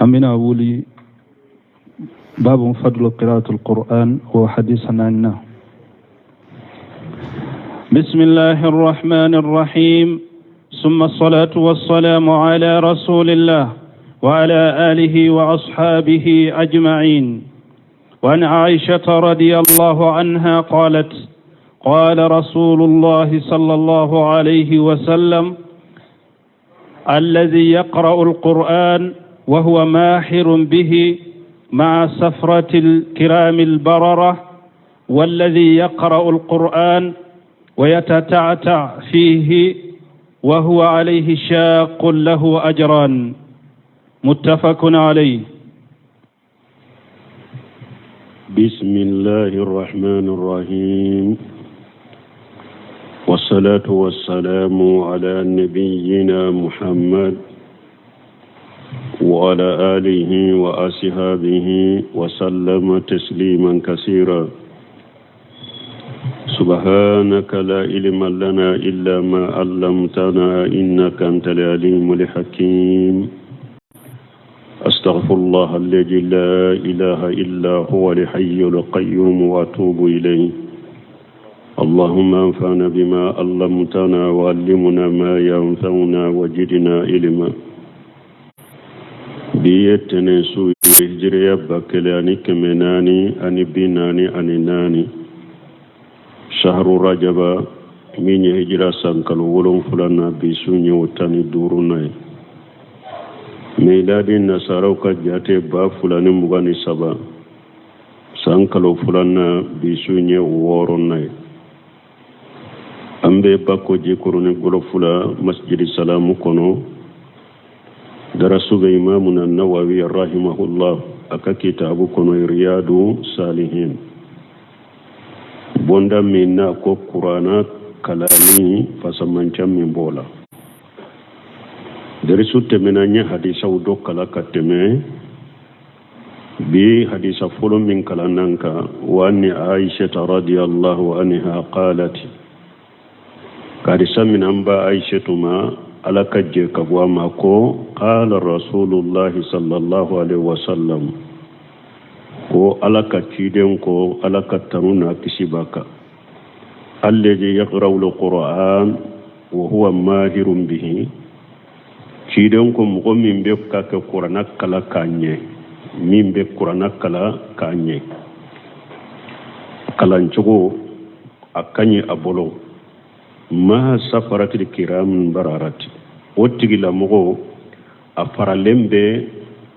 An bɛna wuli babu fadlu qira'atul Qur'an o hadisa naaninan. بسم الله الرحمن الرحيم ثم الصلاة والسلام على رسول الله وعلى آله وأصحابه أجمعين وعن عائشة رضي الله عنها قالت قال رسول الله صلى الله عليه وسلم الذي يقرأ القرآن وهو ماحر به مع سفرة الكرام البررة والذي يقرأ القرآن ويتتعتع فيه وهو عليه شاق له أجران متفق عليه. بسم الله الرحمن الرحيم، والصلاة والسلام على نبينا محمد وعلى آله وأصحابه وسلم تسليما كثيرا. سبحانك لا علم لنا إلا ما علمتنا إنك أنت العليم الحكيم. أستغفر الله الذي لا إله إلا هو الحي القيوم وأتوب إليه. اللهم انفعنا بما علمتنا وعلمنا ما ينفعنا وزدنا علما. Bi ye tɛnɛn su ye, hijiriya 1444, shahru rajaba, min ye hijira san kalo 7 na, bi su ye o 15nan ye. Miladi nasaraw ka jate, 2023, san kalo 2nan, bi su ye o 6nan ye. An bɛ Bako Jikɔrɔni Gɔlɔfu la, Masjidi Salamu kɔnɔ. Darasu bɛ Imamuna Nawawi rahimahullah a ka kitabu kɔnɔ, Riyadu Salihin, bonda min n'a ko Kurana kalanni fasamanca min b'o la. Darisu tɛmɛna, n ye hadisaw dɔ kalan ka tɛmɛ. Bi hadisa fɔlɔ min kalanna kan, wa ani Aishata radiyallahu anha qalat, hadisa min an ba Aishatu ma, Ala ka jɛ ka bɔ a ma, ko qala Rasulullahi sallallahu alaihi wasallam, ko Ala ka ciden ko, Ala ka tanu n'a kisi b'a kan, alladhi yaqra'u al-Qur'an wa huwa mahirun bihi, ciden ko mɔgɔ min bɛ ka kɛ kuranna kalan k'a ɲɛ, min bɛ kuranna kalan k'a ɲɛ, kalancogo a ka ɲi a bolo, ma safaratil kiram bararati, o tigilamɔgɔ a faralen bɛ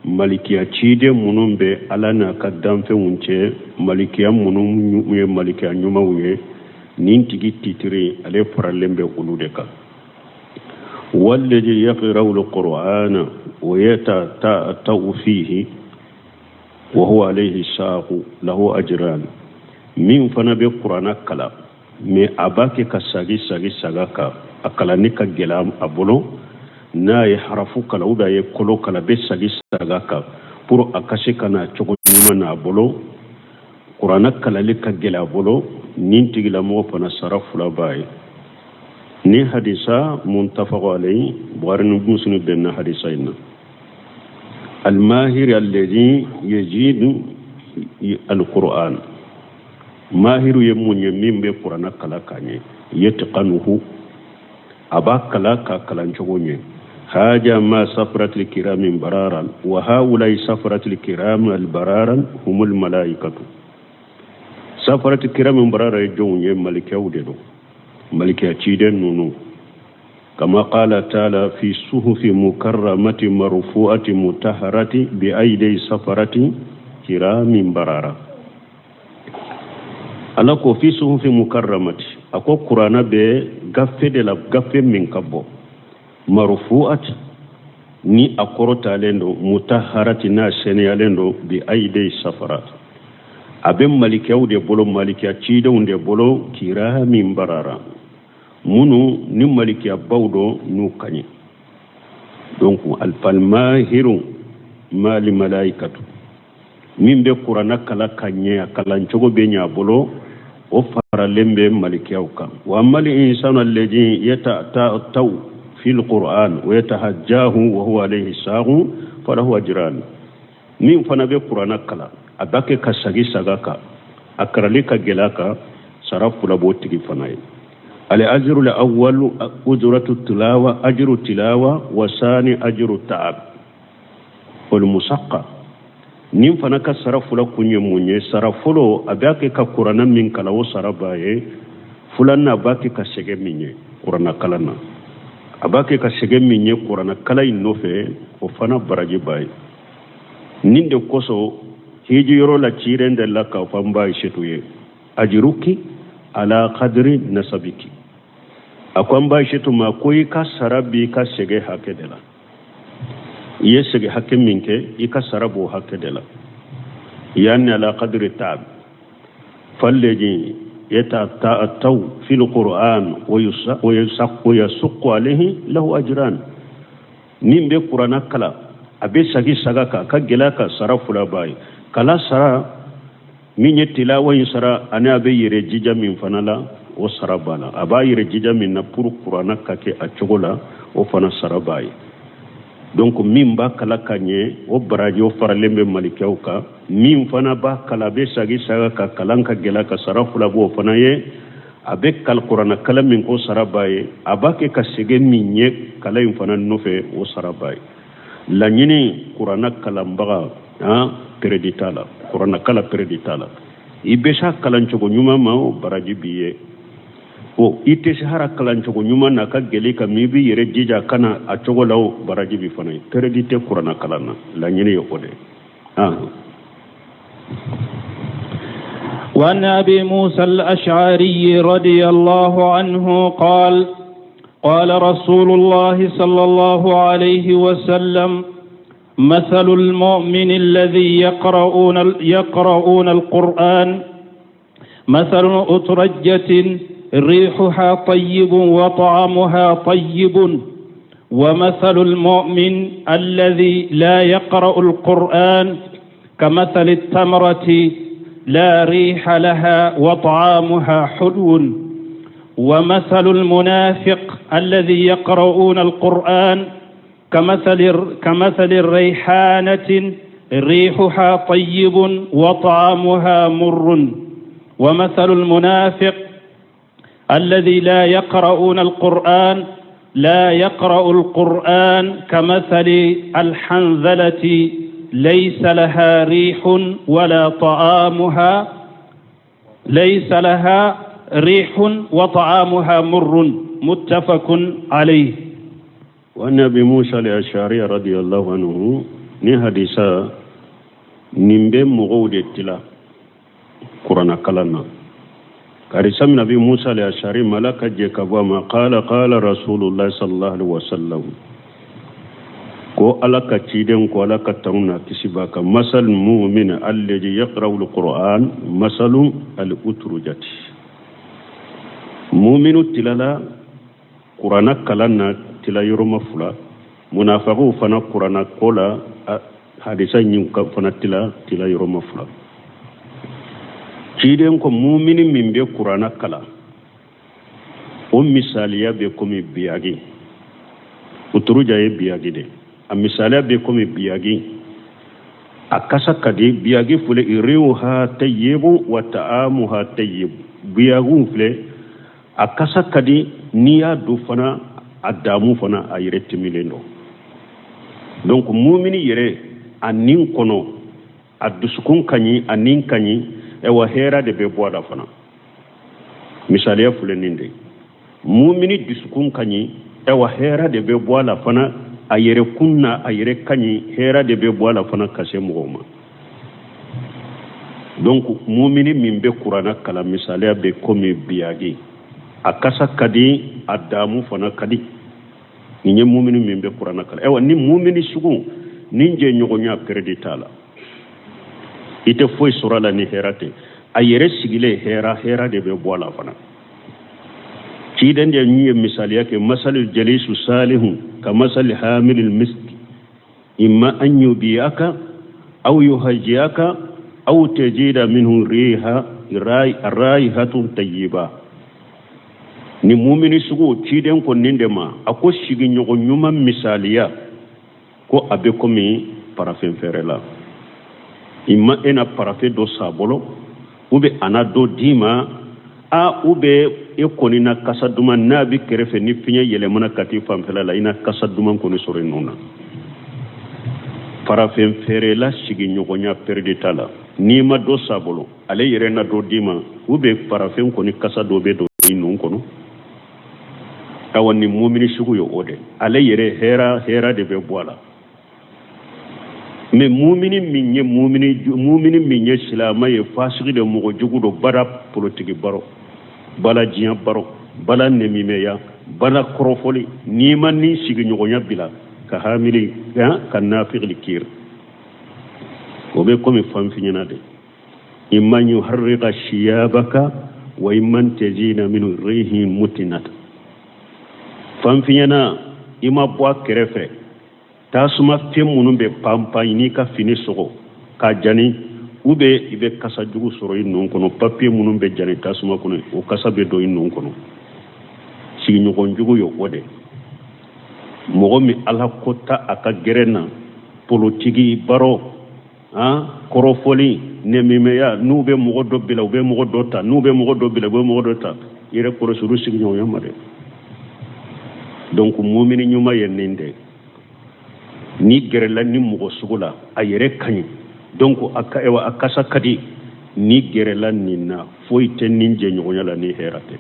malikiya ciden minnu bɛ Ala n'a ka danfɛnw cɛ, malikiya minnu ye malikiya ɲumanw ye, nin tigi titiri ale faralen bɛ olu de kan. Walladhi yaqra'u al-Qur'ana wa yatata'u fihi wa huwa alayhi shaqu lahu ajran, min fana bɛ kuranna kalan, mais a b'a kɛ ka sagi sagi saga kan, a kalanni ka gɛlɛn a bolo, n'a ye harafu kalan ou bien a ye kolo kalan, a bɛ sagi saga kan pour a ka se ka na cogo ɲuman n'a bolo, kuranna kalali ka gɛlɛn a bolo, nin tigilamɔgɔ fana sara 2 b'a ye. Ni hadisa muntafaqu alayhi, Bukhari ni Muslim bɛnna hadisa in na. Almahir alladhi yajidu alquran, mahiru ye mun ye? Min bɛ kuranna kalan ka ɲɛ, yatqanuhu, a b'a kalan ka kalancogo ɲɛ. Haja ma safaratil kiramin bararan wa haulai safaratil kiram albararan humul malaikatu. Safaratil kiramin barara ye jɔnw ye? Malikiyaw de don, malikiya ciden ninnu. Kama qala taala fi suhufi mukarramati marfu'ati mutahharati bi aidi safarati kiramin barara. Ala ko fi suhufi mukarramati, a ko kuranna bɛ gafe de la, gafe min ka bɔ, marfu'ati, ni a kɔrɔtalen don, mutahharati, n'a sɛnɛyalen don, bi aidi safarat, a bɛ malikiyaw de bolo, malikiya cidenw de bolo, kiramin barara, minnu ni malikiyabaw don n'u ka ɲi. Donc alfalmahiru mali malaikatu, min bɛ kuranna kalan ka ɲɛ, a kalancogo bɛ ɲɛ a bolo, o faralen bɛ malikiyaw kan. Wa amal insanu alladhi yatata'u fi lquran wa yatahajjahu wa huwa alayhi sahu falahu ajran. Min fana bɛ kurana kalan, a b'a kɛ ka sagi saga kan, a karali ka gɛlɛ a kan, sara fila b'o tigi fana ye. Al-ajru al-awwal ujratu tilawa, ajru tilawa, wa sani ajru ta'ab wal musaqqa. Nin fana ka sara fila kun ye mun ye? Sara fɔlɔ, a b'a kɛ ka kurana min kalan, o sara b'a ye. Filanan, a b'a kɛ ka sɛgɛn min ye kurana kalan na, a b'a kɛ ka sɛgɛn min ye kurana kalan in nɔfɛ, o fana baraji b'a ye. Nin de kosɔn hiji yɔrɔ la, ciren de la k'a fɔ an ba Ayisetu ye: ajiruki ala kadiri nasabiki. A ko an ba Ayisetu ma ko i ka sara b'i ka sɛgɛn hakɛ de la. I ye sɛgɛn hakɛ min kɛ, i ka sara b'o hakɛ de la. Yani ala kadiri taab falleji yata'attaw fil qur'an wa yasuqqu alayhi lahu ajran. Min bɛ kurana kalan, a bɛ sagi saga kan, ka gɛlɛya ka, sara fila b'a ye. Kala sara min ye tilawa in sara, ani a bɛ yɛrɛ jija min fana la, o sara b'a la. A b'a yɛrɛ jija min na pour kurana ka kɛ a cogo la, o fana sara b'a ye. Donc min b'a kala ka ɲɛ, o baraji o faralen bɛ malikɛw kan. Min fana b'a kala, a bɛ sagi saga ka kalan ka gɛlɛya ka, sara fila b'o fana ye. A bɛ kal kurana kalan min ko sara b'a ye, a b'a kɛ ka sɛgɛn min ye kalan in fana nɔfɛ, o sara b'a ye. Laɲini kurana kalanbaga, han, peredi t'a la. Kurana kala peredi t'a la. I bɛ s'a kalancogo ɲuman ma, o baraji b'i ye. O i tɛ se hara kalancogo ɲuman na, ka gɛlɛ ka min, i b'i yɛrɛ jija ka na a cogo la, o baraji b'i fana ye. Peredi tɛ kurana kalan na, laɲini ye o de ye. وعن أبي موسى الأشعري رضي الله عنه قال: قال رسول الله صلى الله عليه وسلم: مثل المؤمن الذي يقرؤون القرآن مثل أترجة ريحها طيب وطعمها طيب، ومثل المؤمن الذي لا يقرأ القرآن كمثل التمرة لا ريح لها وطعامها حلو، ومثل المنافق الذي يقرؤون القرآن كمثل الريحانة ريحها طيب وطعامها مر، ومثل المنافق الذي لا يقرؤون القرآن لا يقرأ القرآن كمثل الحنظلة ليس لها ريح ولا طعامها ليس لها ريح وطعامها مر. متفق عليه. وعن أبي موسى الأشعري رضي الله عنه. Ni hadisa nin bɛ mɔgɔw de tila kurana kalan na. Hadisa min Abi Musa al-Ashari mala ka jɛ ka bɔ a ma, qala qala Rasulullah sallallahu alaihi wasallam, ko Ala ka ciden ko, Ala ka tanu na kisi b'a kan: masal mu'min alladhi yaqra'u al-Qur'an masalu al-utrujati. Muminu tilala kurana kalan na tila yɔrɔma fila, munafakiw fana kurana ko la, hadisa ɲin fana tila yɔrɔma fila. Ciden ko mumini min bɛ kurana kalan, o misaliya bɛ komi biyagi. Uturuja ye biyagi de, a misaliya bɛ komi biyagi, a kasa ka di. Biyagi filɛ, rihuha tayyibu wa ta'amuha tayyibu. Biyagiw filɛ, a kasa ka di, n'i y'a dun fana, a damu fana a yɛrɛ timilen don. Donc mumini yɛrɛ a nin kɔnɔ, a dusukun ka ɲi, a nin ka ɲi, ɛwa hɛra de bɛ bɔ a la fana. Misaliya filɛ nin de: mumini dusukun ka ɲi, ɛwa hɛra de bɛ bɔ a la fana. A yɛrɛ kun na, a yɛrɛ ka ɲi, hɛra de bɛ bɔ a la fana ka se mɔgɔw ma. Donc mumini min bɛ kurana kalan, misaliya bɛ komi biyagi, a kasa ka di, a damu fana ka di. Nin ye mumini min bɛ kurana kalan. Ɛwa ni mumini sugu ni jɛɲɔgɔnya, peredi t'a la, i tɛ foyi sɔrɔ a la ni hɛra tɛ. A yɛrɛ sigilen, hɛra hɛra de bɛ bɔ a la fana. Ciden de ye misaliya kɛ: masali jalisu salihu ka masali hamilil miski imma an yubiyaka aw yuhajiyaka aw tajida minhu riha raihatun tayyiba. Ni mumini sugu ciden ko nin de ma, a ko sigiɲɔgɔn ɲuman misaliya ko a bɛ komi parafɛn feerela. I ma e na parafe dɔ san a bolo, ou bien a na dɔ d'i ma, a ou bien e kɔni na kasa duman n'a bɛ kɛrɛfɛ, ni fiɲɛ yɛlɛmana ka t'i fanfɛla la, i na kasa duman kɔni sɔrɔ i nun na. Parafɛn feerela sigiɲɔgɔnya pɛrɛdi t'a la. N'i ma dɔ san a bolo, ale yɛrɛ na dɔ d'i ma, ou bien parafɛn kɔni kasa dɔ bɛ don i nun kɔnɔ. Awa, ni mumini sugu ye o de, ale yɛrɛ hɛra hɛra de bɛ bɔ a la. Mais mumini min ye mumini min ye silamɛ ye, fasigi de, mɔgɔ jugu don, bara politiki baro, bala diɲɛ baro, bala nɛmimɛya, bala kɔrɔfɔli, n'i ma ni sigiɲɔgɔnya bila ka hamili ka nafigili kiri, o bɛ komi fanfiɲɛna de. Imma yuharriqa shiyabaka wa imma tazina minhu rihi mutinata. Fanfiɲɛna, i ma bɔ a kɛrɛfɛ, tasuma fɛn minnu bɛ panpan n'i ka fini sɔgɔ k'a jani, ou bien i bɛ kasa jugu sɔrɔ i nun kɔnɔ, papiye minnu bɛ jani tasuma kɔnɔ, o kasa bɛ don i nun kɔnɔ. Sigiɲɔgɔn jugu ye o de, mɔgɔ min ala ko ta a ka gɛrɛn na, politiki baro, kɔrɔfɔli, nɛmimɛya, n'u bɛ mɔgɔ dɔ bila, u bɛ mɔgɔ dɔ ta, n'u bɛ mɔgɔ dɔ bila, u bɛ mɔgɔ dɔ ta, i yɛrɛ kɔlɔsi olu sigiɲɔgɔnya ma dɛ. Donc mumini ɲuman ye nin de, n'i gɛrɛla ni mɔgɔ sugu la, a yɛrɛ ka ɲi, donc a ka a kasa ka di, n'i gɛrɛla nin na, foyi tɛ nin jɛɲɔgɔnya la ni hɛrɛ tɛ.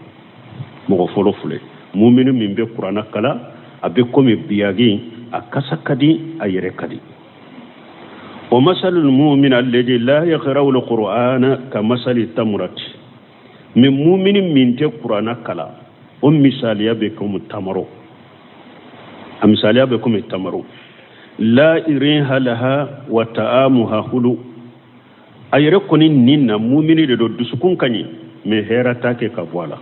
Mɔgɔ fɔlɔ filɛ, mumini min bɛ kuranna kalan, a bɛ komi biyagi, a kasa ka di, a yɛrɛ ka di. Wa masalul mu'min alladhi la yaqra'u al-qur'ana ka masali tamurati. Mais mumini min tɛ kuranna kalan, o misaliya bɛ komi tamaro, a misaliya bɛ komi tamaro. La riha laha wa ta'amuha hulu. A yɛrɛ kɔni nin na mumini de don, dusukun ka ɲi, mais hɛrɛ t'a kɛ ka bɔ a la.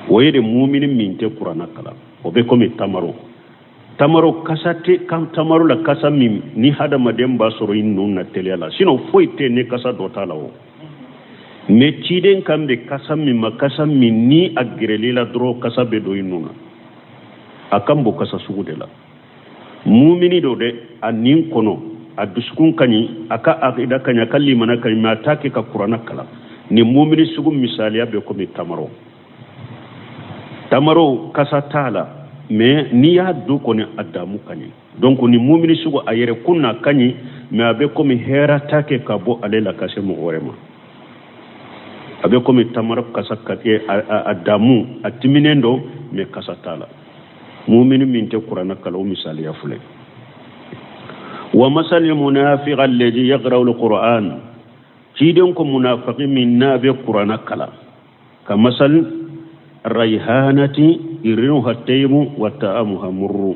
O ye de mumini min tɛ kuranna kalan, o bɛ komi tamaro. Tamaro kasa tɛ kan, tamaro la kasa min ni hadamaden b'a sɔrɔ i nun na teliya la, sinon foyi tɛ ni kasa dɔ t'a la o. Mais ciden kan bɛ kasa min ma, kasa min ni a gɛrɛl'i la dɔrɔn kasa bɛ don i nun na, a kan b'o kasa sugu de la. Mumini don dɛ, a nin kɔnɔ, a dusukun ka ɲi, a ka akida ka ɲi, a ka limana ka ɲi, mais a t'a kɛ ka kuranna kalan. Ni mumini sugu misaliya bɛ komi tamaro. Tamaro kasa t'a la, mais n'i y'a dun kɔni, a damu ka ɲi. Donc ni mumini sugu, a yɛrɛ kun na ka ɲi, mais a bɛ komi hɛrɛ t'a kɛ ka bɔ ale la ka se mɔgɔ wɛrɛ ma. A bɛ komi tamaro kasa ka a damu, a timinen don, mais kasa t'a la. Mumini min tɛ kuranna kalan, o misaliya filɛ. Wa masali munafiqa alladhi yaqra'u alquran. Ciden ko munafiki min n'a bɛ kuranna kalan, ka masali rayhanati irriha tayyibu wa ta'amuha murru.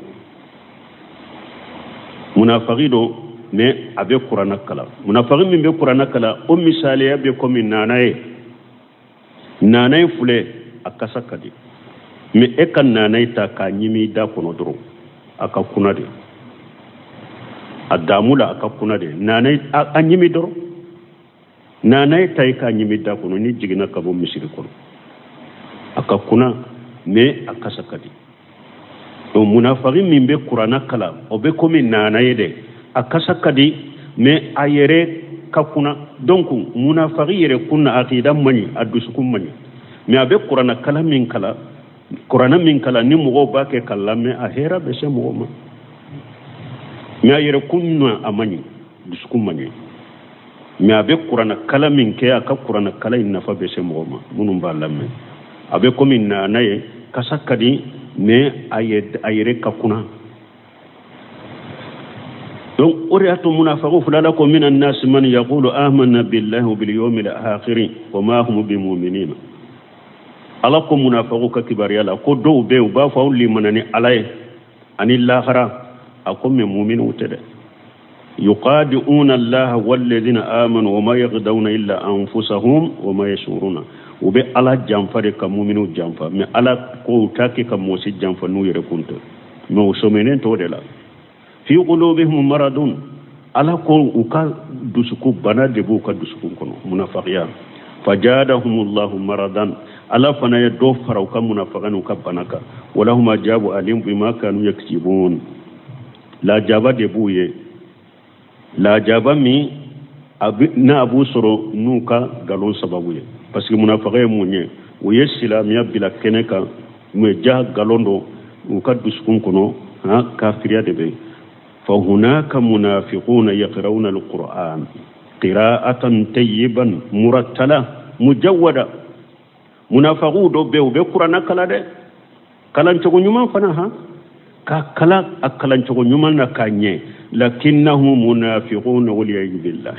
Munafiki don, mais a bɛ kuranna kalan. Munafiki min bɛ kuranna kalan, o misaliya bɛ komi nana ye. Nana ye filɛ, a kasa ka di, mais e ka nana ye ta k'a ɲimi i da kɔnɔ dɔrɔn, a ka kunna de, a damu la, a ka kunna de. Nana a ɲimi dɔrɔn, nana ye ta i k'a ɲimi da kɔnɔ, n'i jiginna ka bɔ misiri kɔnɔ, a ka kunna, mais a kasa ka di. Donc munafiki min bɛ kuranna kalan, o bɛ komi nana ye dɛ, a kasa ka di, mais a yɛrɛ ka kunna. Donc munafiki yɛrɛ kun na, akida man ɲi, a dusukun man ɲi, mais a bɛ kuranna kalan min kalan, kuranna min kalan ni mɔgɔw b'a kɛ ka lamɛn, a hɛrɛ bɛ se mɔgɔw ma, mais a yɛrɛ kun na, a man ɲi, dusukun man ɲi, mais a bɛ kuranna kalan min kɛ, a ka kuranna kalan in nafa bɛ se mɔgɔw ma minnu b'a lamɛn. A bɛ komi nana ye, kasa ka di, mais a yɛrɛ ka kunna. Donc o de y'a to munafakiw filɛ, Ala ko mina nasi man yaqulu amanna billahi wa bil yawmil akhir wa ma hum bimuminina. Ala ko munafakiw ka kibaruya la ko dɔw bɛ yen, u b'a fɔ anw limana ni Ala ye ani lahara, a ko mais muminiw tɛ dɛ. Yuqadi'una allaha walladhina amanu wa ma yaghdawna illa anfusahum wa ma yashuruna. U bɛ Ala janfa de ka muminiw janfa, mais Ala ko u t'a kɛ ka mɔgɔ si janfa n'u yɛrɛ kun tɛ, mais u sɔminen t'o de la. Fi qulubihim maradun. Ala ko u ka dusukun bana de b'u ka dusukun kɔnɔ, munafakiya. Fajadahumullahu maradan, Ala fana ye dɔ fara u ka munafaga n'u ka bana kan. Walahum ajabu alim bima kanu yaksibun. Lajaba de b'u ye, lajaba min n'a b'u sɔrɔ n'u ka nkalon sababu ye. Parce que munafaga ye mun ye? U ye silamɛya bila kɛnɛ kan, mais ja nkalon don u ka dusukun kɔnɔ, han, kafiriya de bɛ yen. Fa hunaka munafiquna yaqra'una alquran qira'atan tayyiban murattala mujawwada. Munafagiw dɔ bɛ yen, u bɛ kuranna kalan dɛ, kalancogo ɲuman fana, han, ka kalan a kalancogo ɲuman na k'a ɲɛ. Lakinnahum munafiquna waliyadu billah.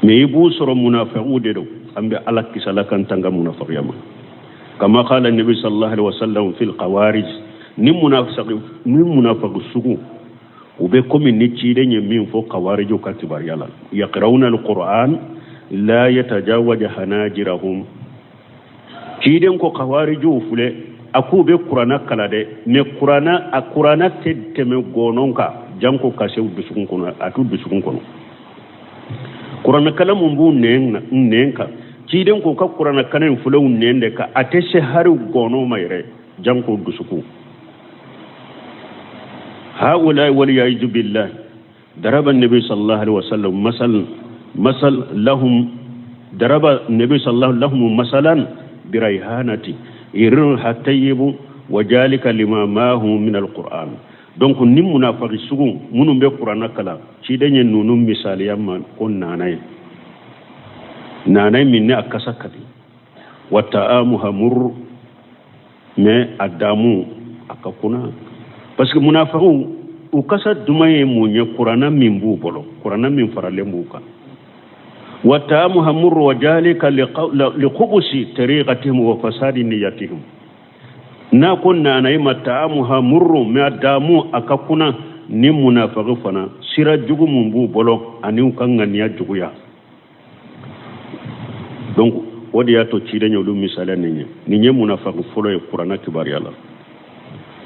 Mais i b'u sɔrɔ munafagiw de don. An bɛ Ala kisi, Ala k'an tanga munafagiya ma. Kama qala nabi sallallahu alaihi wasallam fil khawarij, ni munafiki, ni munafiki sugu u bɛ komi ni ciden ye min fɔ kawarijiw ka kibaruya la: yaqra'una alquran la yatajawaja hanajirahum. Ciden ko kawarijiw filɛ, a k'u bɛ kuranna kalan dɛ, mais kuranna, a kuranna tɛ tɛmɛ gɔnɔn kan, janko ka se u dusukun kɔnɔ. A t'u dusukun kɔnɔ. Kuranna mun b'u nɛn kan, ciden ko ka kuranna kalan in filɛ u nɛn de kan, a tɛ se hari gɔnɔn ma yɛrɛ, janko dusukun. Haulai waliyaizu billahi daraba nabi sallallahu alaihi wasallam masal masal lahum daraba nabi sallallahu lahum masalan birayhanati irruha tayyibu wa jalika lima mahu min alquran. Donc ni munafiki sugu minnu bɛ kuranna kalan, ciden ye ninnu misaliya ma ko nana ye, nana ye min ni a kasa ka di. Wa ta'amuha mur, mais a damu a ka kuna. Parce que munafikiw u kasa duman ye mun ye? Kuranna min b'u bolo, kuranna min faralen b'u kan. Wa ta'amuha mur wa jalika liqubusi tariqatihim wa fasadi niyatihim. N'a ko nana i ma ta'amuha murru, mais a damu a ka kuna, ni munafiki fana sira jugu mun b'u bolo ani u ka ŋaniya juguya. Donc o de y'a to ciden ye olu misaliya nin ye. Nin ye munafiki fɔlɔ ye kuranna kibaruya la.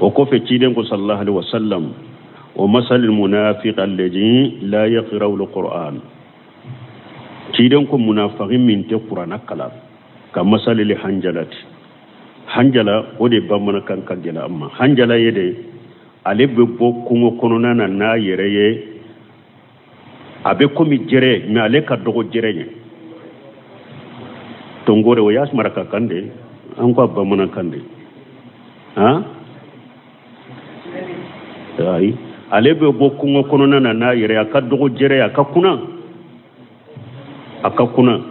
O kɔfɛ ciden ko sallallahu alaihi wasallam: wa masalil munafiq alladhi la yaqra'u alquran. Ciden ko munafiki min tɛ kuranna kalan, ka masalil hanjalati. Hanjala, o de bamanankan ka gɛlɛ an ma. Hanjala ye de, ale bɛ bɔ kungo kɔnɔna na n'a yɛrɛ ye, a bɛ komi jɛrɛ, mais ale ka dɔgɔ jɛrɛ ye. Tongore, o y'a marakakan de, an ko a bamanankan de. Han, ayi, ale bɛ bɔ kungo kɔnɔna na n'a yɛrɛ ye, a ka dɔgɔ jɛrɛ ye, a ka kunna, a ka kunna,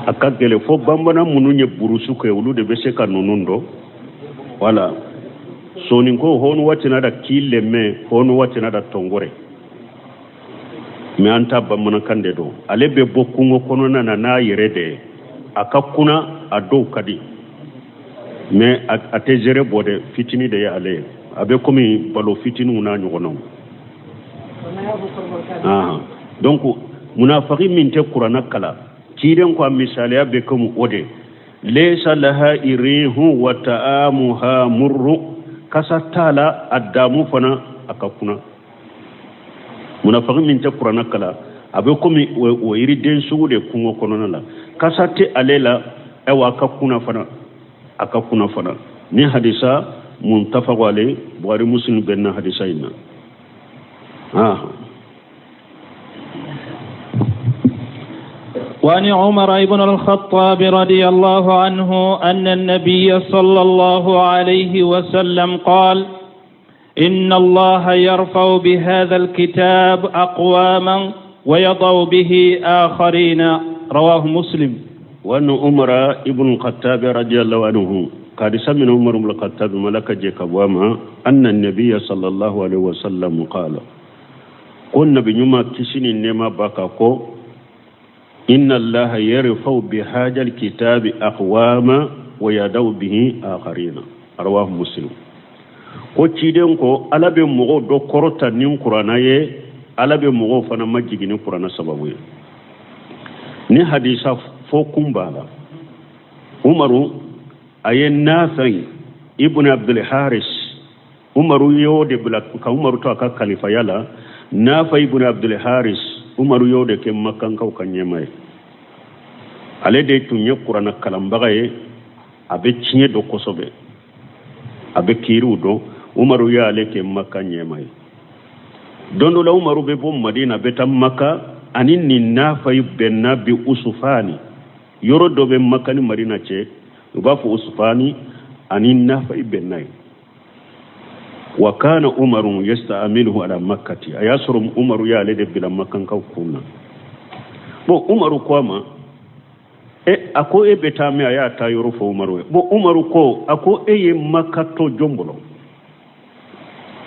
a ka gɛlɛ fo bamanan minnu ye burusu kɛ, olu de bɛ se ka ninnu dɔn. Wala soninko hɔnu waati da k'i lɛmɛ hɔnu waati da tɔngɔrɛ, mais an ta bamanankan de don. Ale bɛ bɔ kungo kɔnɔna na n'a yɛrɛ de ye, a ka kunna, a dɔw ka di, mais a tɛ zere bɔ dɛ, fitini de ye ale ye, a bɛ komi balo fitiniw n'a ɲɔgɔnnaw. Donc munafiki min tɛ kuranna kalan, ciden ko a misaliya bɛ komi o de: laysa laha irihu wa ta'amuha murru. Kasa t'a la, a damu fana a ka kunna. Munafiki min tɛ kuranna kalan, a bɛ komi o yiriden sugu de kungo kɔnɔna la, kasa tɛ ale la, ayiwa, a ka kunna fana, a ka kunna fana. Ni hadisa muntafaqu alayhi, Bukhari Muslim bɛnna hadisa in na. وعن عمر بن الخطاب رضي الله عنه أن النبي صلى الله عليه وسلم قال: إن الله يرفع بهذا الكتاب أقواما ويضع به آخرين. رواه مسلم. وأن عمر ابن الخطاب رضي الله عنه قد سمع عمر بن الخطاب ملك جيكبواما أن النبي صلى الله عليه وسلم قال، قلنا بنيما كسين نما بكاكو: إن الله يرفع بهذا الكتاب أقواما ويدعو به آخرين. رواه مسلم. Ko ciden ko Ala bɛ mɔgɔw dɔ kɔrɔta ni kuranna ye, Ala bɛ mɔgɔw fana majigin ni kuranna sababu ye. Ni hadisa fɔ kun b'a la, Umaru a ye Nafɛn ibn Abdul Haris, Umaru y'o de bila ka Umaru to a ka kalifaya la. Nafa ibn Abdul Haris, Umaru y'o de kɛ makankaw ka ɲɛmaa ye. Ale de tun ye kuranɛ kalanbaga ye, a bɛ tiɲɛ dɔn kosɛbɛ, a bɛ kiiriw dɔn. Umaru y'ale kɛ maka ɲɛmaa ye. Don dɔ la Umaru bɛ bɔ Madina, bɛ taa Maka, ani nin Nafayi bɛnna bi Usufani. Yɔrɔ dɔ bɛ Maka ni Madina cɛ, u b'a fɔ Usufani, ani Nafayi bɛnna yen. Wa kana Umaru yastamiluhu ala makkati, a y'a sɔrɔ Umaru y'ale de bila makankaw kun na. Bon, Umaru ko a ma, e a ko e bɛ taa min? A y'a taa yɔrɔ fɔ Umaru ye. Bon, Umaru ko, a ko e ye Maka to jɔn bolo?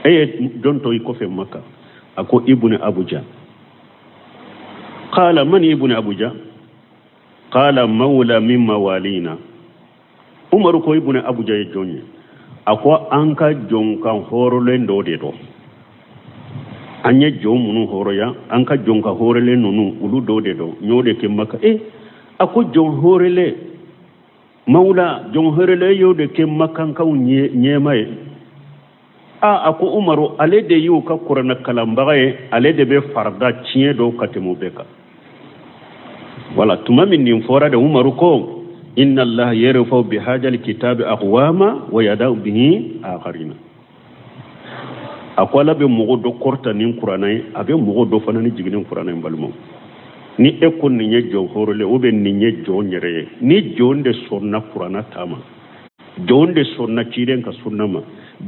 E ye jɔn to i kɔfɛ Maka? A ko Ibuni Abuja. Qala man Ibuni Abuja? Qala mawla min mawalina. Umaru ko Ibuni Abuja ye jɔn ye? A ko an ka jɔn kan hɔrɔnlen dɔ de don, an ye jɔn minnu hɔrɔnya, an ka jɔn ka hɔrɔnlen ninnu, olu dɔ de don, n y'o de kɛ Maka. E a ko jɔn hɔrɔnlen, mawla, jɔn hɔrɔnlen y'o de kɛ makankaw ɲɛmaa ye. A a ko Umaru, ale de y'u ka kuranɛ kalanbaga ye, ale de bɛ farida tiɲɛ dɔn ka tɛmɛ o bɛɛ kan. Wala tuma min nin fɔra de, Umaru ko inna Allah yarfa'u bi hadha alkitabi aqwama wa yada'u bihi akharina. A ko Ala bɛ mɔgɔ dɔ kɔrɔta ni kuranɛ ye, a bɛ mɔgɔ dɔ fana ni jigin ni kuranɛ ye. Balimaw, ni e ko nin ye jɔn hɔrɔnlen ou bien nin ye jɔn yɛrɛ ye, ni jɔn de sɔnna kuranɛ ta ma, jɔn de sɔnna ciden ka sunna ma,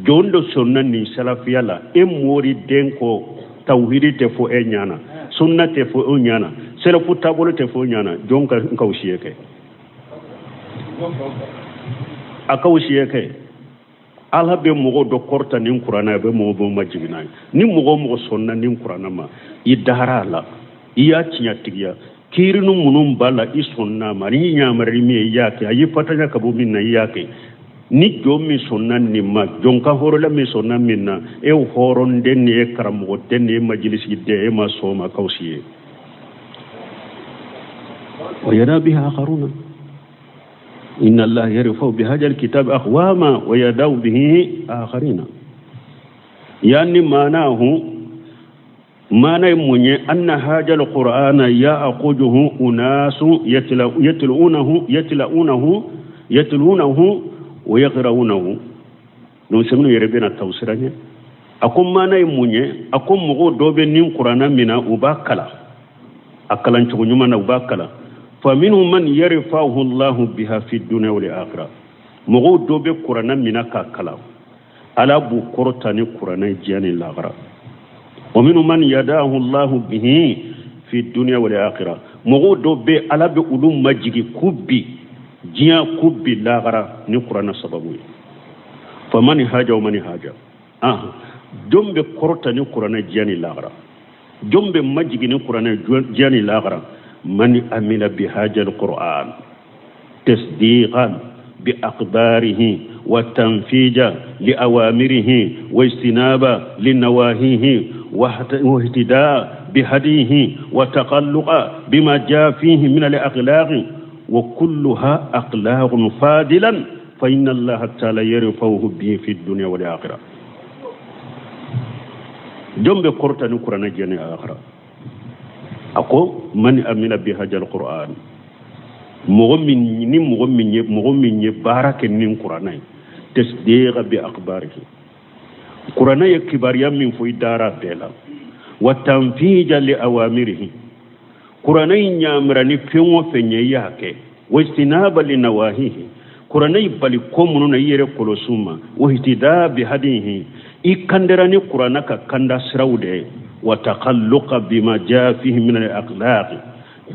jɔn de sɔnna nin salafiya la, e moriden ko tawhidi tɛ fɔ e ɲana, sunna tɛ fɔ e ɲana, salafu taabolo tɛ fɔ e ɲana, jɔn ka n k'aw siye kɛ, a k'aw siye kɛ. Ala bɛ mɔgɔ dɔ kɔrɔta ni kuranɛ, a bɛ mɔgɔ bɔ majigin n'a ye. Ni mɔgɔ o mɔgɔ sɔnna ni kuranɛ ma, i dara a la, i y'a tiɲɛtigiya, kiirinu minnu b'a la i sɔnna a ma, n'i ɲamarili min ye i y'a kɛ, a y'i fatanya ka bɔ min na i y'a kɛ. Ni jɔn min sɔnna nin ma, jɔn ka hɔrɔnla min sɔnna min na, e hɔrɔnden ni e karamɔgɔden ni e majilisigiden, e ma sɔn ma, k'aw si ye. Wa yada biha akharuna inna Allah yarfa'u bi hadha alkitab aqwama wa yada'u bihi akharina. Yani maanahu, maana ye mun ye? Anna hadha alqur'ana ya'khuduhu unasu yatlu'unahu yatlu'unahu yatlu'unahu wa yaqra'unahu. Donc sɛbɛnw yɛrɛ bɛna tawsira ɲɛ. A ko maana ye mun ye? A ko mɔgɔw dɔ bɛ nin kuranna min na, u b'a kalan a kalan cogo ɲuman na, u b'a kalan. Fa minhum man yarfa'uhu Allahu biha fi dunya wal akhirah. Mɔgɔw dɔ bɛ kuranna min na k'a kalan, Ala b'u kɔrɔta ni kuranɛ diɲɛ ni lahara. Wa minhum man yadahu Allahu bihi fi dunya wal akhirah. Mɔgɔw dɔ bɛ, Ala bɛ olu majigi k'u bi diɲɛ, k'u bi lahara ni kuranɛ sababu ye. Fa man haja wa man haja, ah, jɔn bɛ kɔrɔta ni kuranɛ diɲɛ ni lahara, jɔn bɛ majigi ni kuranɛ diɲɛ ni lahara? Man amila bi hajal qur'an tasdiqan bi akhbarihi wa tanfija li awamirihi wa istinaba li nawahihi wa ihtida bi hadihi wa taqalluqa bima jaa fihi min al akhlaqi wa kulluha akhlaqun fadilan fa inna allaha ta'ala yarfa'uhu bihi fi dunya wal akhirah. Jɔn bɛ kɔrɔta ni kuranɛ diɲɛ ni akhira? A ko man amila bi hajal qur'an, mɔgɔ min ni mɔgɔ min ye baara kɛ ni kuranɛ ye, tasdiqa bi akhbarihi, kuranɛ ye kibaruya min fɔ i dara bɛɛ la, wa tanfija li awamirihi, kuranɛ in ɲamara ni fɛn o fɛn ye i y'a kɛ, wa istinaba li nawahihi, kuranɛ y'i bali ko minnu na i yɛrɛ kɔlɔsi u ma, wa ihtida bi hadihi, i kandara ni kuranɛ ka kanda siraw de ye, wa taqalluqa bima jaa fihi min al akhlaq,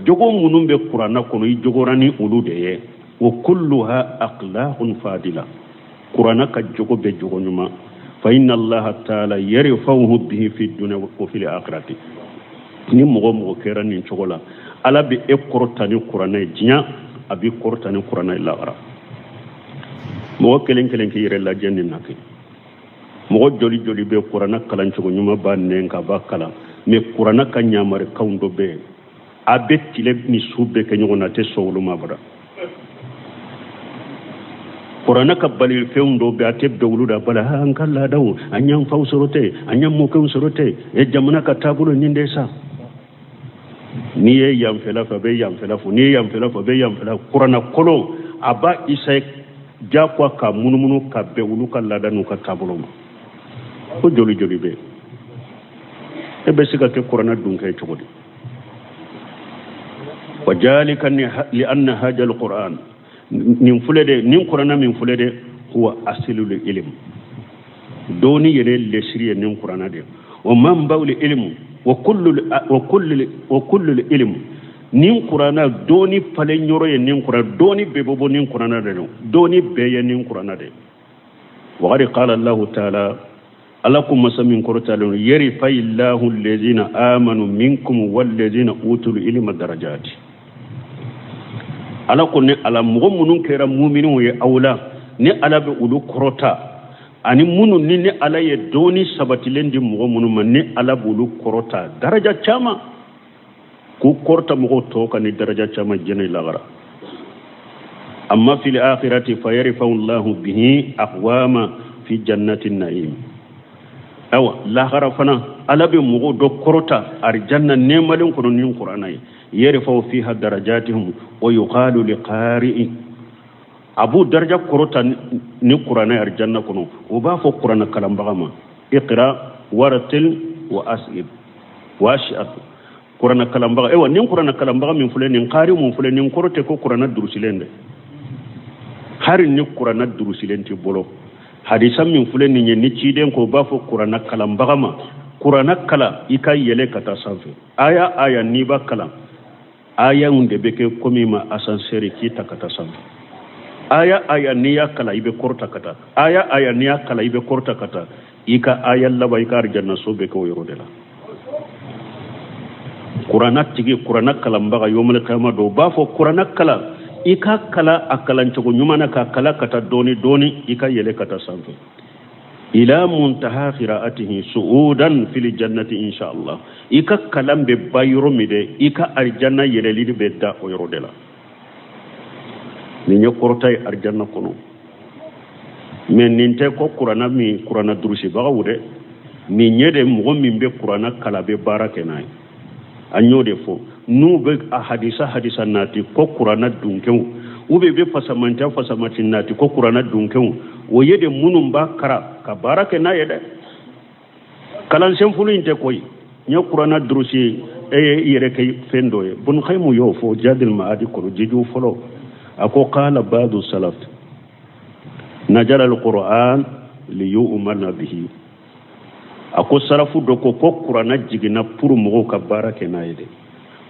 jogo minnu bɛ kuranɛ kɔnɔ i jogora ni olu de ye, wa kulluha akhlaqun fadila, kuranɛ ka jogo bɛ jogo ɲuman, fa inna allaha ta'ala yarfa'uhu bihi fi dunya wa fil akhirati. Ni mɔgɔ mɔgɔ kɛra nin cogo la, Ala bɛ e kɔrɔta ni kuranɛ ye diɲɛ, a b'i kɔrɔta ni kuranɛ ye lahara. Mɔgɔ kelen kelen k'i yɛrɛ lajɛ nin na kɛ. Mɔgɔ joli joli bɛ kuranɛ kalan cogo ɲuman b'a nɛn ka b'a kalan, mais kuranɛ ka ɲamarikanw dɔ bɛ yen, a bɛ tile ni su bɛɛ kɛ ɲɔgɔn na, a tɛ sɔn olu ma abada. Kuranɛ ka balifɛnw dɔ bɛ, a tɛ bɛn olu da bala. An ka laadaw, an y'an faw sɔrɔ ten, an y'an mɔkɛw sɔrɔ ten, e jamana ka taabolo nin de sa. N'i ye yanfɛla fɛ, a bɛ yanfɛla fɔ. N'i ye yanfɛla fɛ, a bɛ yanfɛla. Kuranna kolon, a b'a isaye diyagoya ka munumunu ka bɛn olu ka laada n'u ka taabolo ma. Ko joli joli bɛ yen? E bɛ se ka kɛ kuranna dunkɛ cogo di? Wa jalika li anna haja alquran, nin filɛ de, nin kuranna min filɛ de, huwa asilul ilm, dɔnni yɛrɛ lesiri ye nin kuranna de. Wa manbaul ilm wa kullu wa kullu wa kullu ilm, nin kuranna dɔnni falen yɔrɔ ye nin kuranna, dɔnni bɛɛ bɛ bɔ nin kuranna de, dɔnni bɛɛ ye nin kuranna de. Wa qad qala Allahu ta'ala, Ala ko masa min kɔrɔtalen don, yarfa'illahu allazina amanu minkum wallazina utul ilma darajati. Ala ko ne Ala, mɔgɔ minnu kɛra muminiw ye aw la, ne Ala bɛ olu kɔrɔta, ani minnu ni ne Ala ye dɔnni sabatilen di mɔgɔ minnu ma, ne Ala b'olu kɔrɔta daraja caman, k'u kɔrɔta mɔgɔw tɔw kan ni daraja caman diɲɛ lagara. Amma fil akhirati fayarfa'u Allahu bihi aqwama fi jannati na'im. Awa lahara fana, Ala bɛ mɔgɔw dɔ kɔrɔta arijanna nɛɛmalen kɔnɔ ni kuranna ye. Yarfa'u fiha darajatihum wa yuqalu liqari'i, a b'u daraja kɔrɔta ni kuranna ye arijanna kɔnɔ. O b'a fɔ kuranna kalanbaga ma, iqra wartil wa asib wa ashiab. Kuranna kalanbaga, ewa nin kuranna kalanbaga min filɛ, nin kaari mun filɛ, nin kɔrɔ tɛ ko kuranna durusilen dɛ. Hari ni kuranna durusilen t'i bolo, hadisa min filɛ nin ye, ni ciden ko, b'a fɔ kuranna kalanbaga ma, kuranna kalan i ka yɛlɛ ka taa sanfɛ. Aya aya n'i b'a kalan, aya in de bɛ kɛ komi ma ascenseur k'i ta ka taa sanfɛ. Aya aya n'i y'a kalan, i bɛ kɔrɔta ka taa. Aya aya n'i y'a kalan, i bɛ kɔrɔta ka taa. I ka aya laban, i ka arijanna so bɛ kɛ o yɔrɔ de la. Kuranna tigi, kuranna kalanbaga, yomali kiyama don, u b'a fɔ kuranna kalan, i ka kalan a kalancogo ɲuman na, ka kalan ka taa dɔɔni dɔɔni, i ka yɛlɛ ka taa sanfɛ, ila muntaha qira'atihi su'udan fil jannati insha Allah. I ka kalan bɛ ban yɔrɔ min dɛ, i ka arijanna yɛlɛli bɛ da o yɔrɔ de la. Nin ye kɔrɔta ye arijanna kɔnɔ. Mɛ nin tɛ ko kuranna min kuranna durusibagaw dɛ. Nin ye de mɔgɔ min bɛ kuranna kalan, bɛ baara kɛ n'a ye. An y'o de fɔ, n'u bɛ a hadisa hadisa nati ko kuranna dunkew, u bɛ bɛ fasamantiya fasamanti nati ko kuranna dunkew, o ye de minnu b'a karan ka baara kɛ n'a ye dɛ. Kalansen fulu in tɛ koyi. N ye kuranna durusi, e ye i yɛrɛ kɛ fɛn dɔ ye. Bun Kayimu y'o fɔ Jadil Maadi kɔnɔ, jiju fɔlɔ, a ko qala badu salaf najala alquran li yu'mana bihi. A ko sarafu dɔ ko ko kuranna jiginna pour mɔgɔw ka baara kɛ n'a ye de.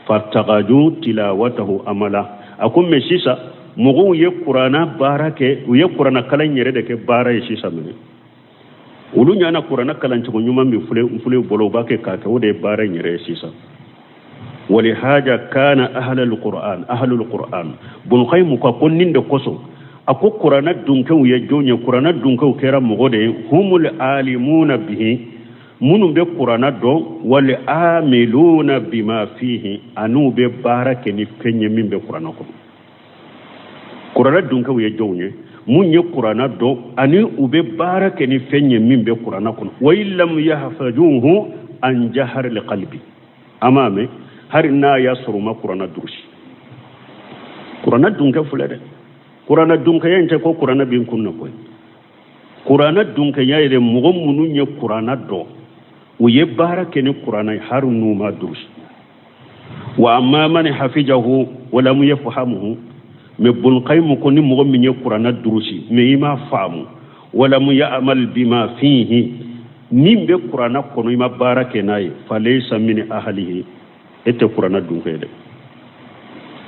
Fatagaju tilawatahu amala. A ko mɛ sisan mɔgɔw ye kuranna baara kɛ, u ye kuranna kalan yɛrɛ de kɛ baara ye sisan minɛ. Olu ɲana kuranna kalancogo ɲuman min filɛ n filɛ bolo, u b'a kɛ k'a kɛ, o de ye baara in yɛrɛ ye sisan. Walihaja kana ahlul qur'an, ahlul qur'an. Bun Kayimu ko nin de kosɔn, a ko kuranna dunkew ye jɔn ye? Kuranna dunkew kɛra mɔgɔ de ye, humul alimuna bihi, minnu bɛ kuranna dɔn, wal amiluna bima fihi, an'u bɛ baara kɛ ni fɛn ye min bɛ kuranna kɔnɔ. Kuranna dunkew ye jɔnw ye? Mun ye kuranna dɔn ani u bɛ baara kɛ ni fɛn ye min bɛ kuranna kɔnɔ. Wa in lam yahfazuhu an jaharil qalbi, an m'a mɛn, hali n'a y'a sɔrɔ u ma kuranna durusi. Kuranna dunkɛ filɛ dɛ. Kuranna dunkɛya in tɛ ko kuranna b'i kun na koyi. Kuranna dunkɛya yɛrɛ, mɔgɔ minnu ye kuranna dɔn, u ye baara kɛ ni kuranna ye, hali n'u ma durusi. Wa amma man hafijahu wa lam yafhamuhu, mɛ Bun Kayimu ko ni mɔgɔ min ye kuranna durusi mɛ i m'a faamu, wa lam ya'mal bima fihi, min bɛ kuranna kɔnɔ i ma baara kɛ n'a ye, falaysa min ahlihi, e tɛ kuranna dunkɛ ye dɛ,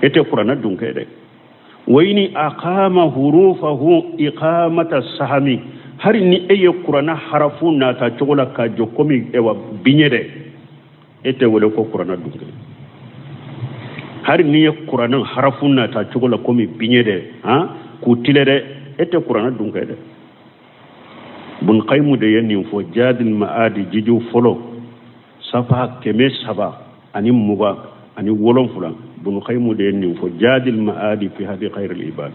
e tɛ kuranna dunkɛ ye dɛ. Wa in aqama hurufahu iqamata sahami, hari ni e ye kuranna harafu nata cogo la k'a jɔ komi ewa biɲɛ dɛ, e tɛ wele ko kuranna dunkɛ. Hari n'i ye kuranna harafu nata cogo la komi biɲɛ dɛ, han k'u tile dɛ, e tɛ kuranna dunkɛ dɛ. Bun Kayimu de ye nin fɔ Jadil Maadi jiju fɔlɔ, safa 327. Bun Kayimu de ye nin fɔ Jadil Maadi fi hadi khairil ibad.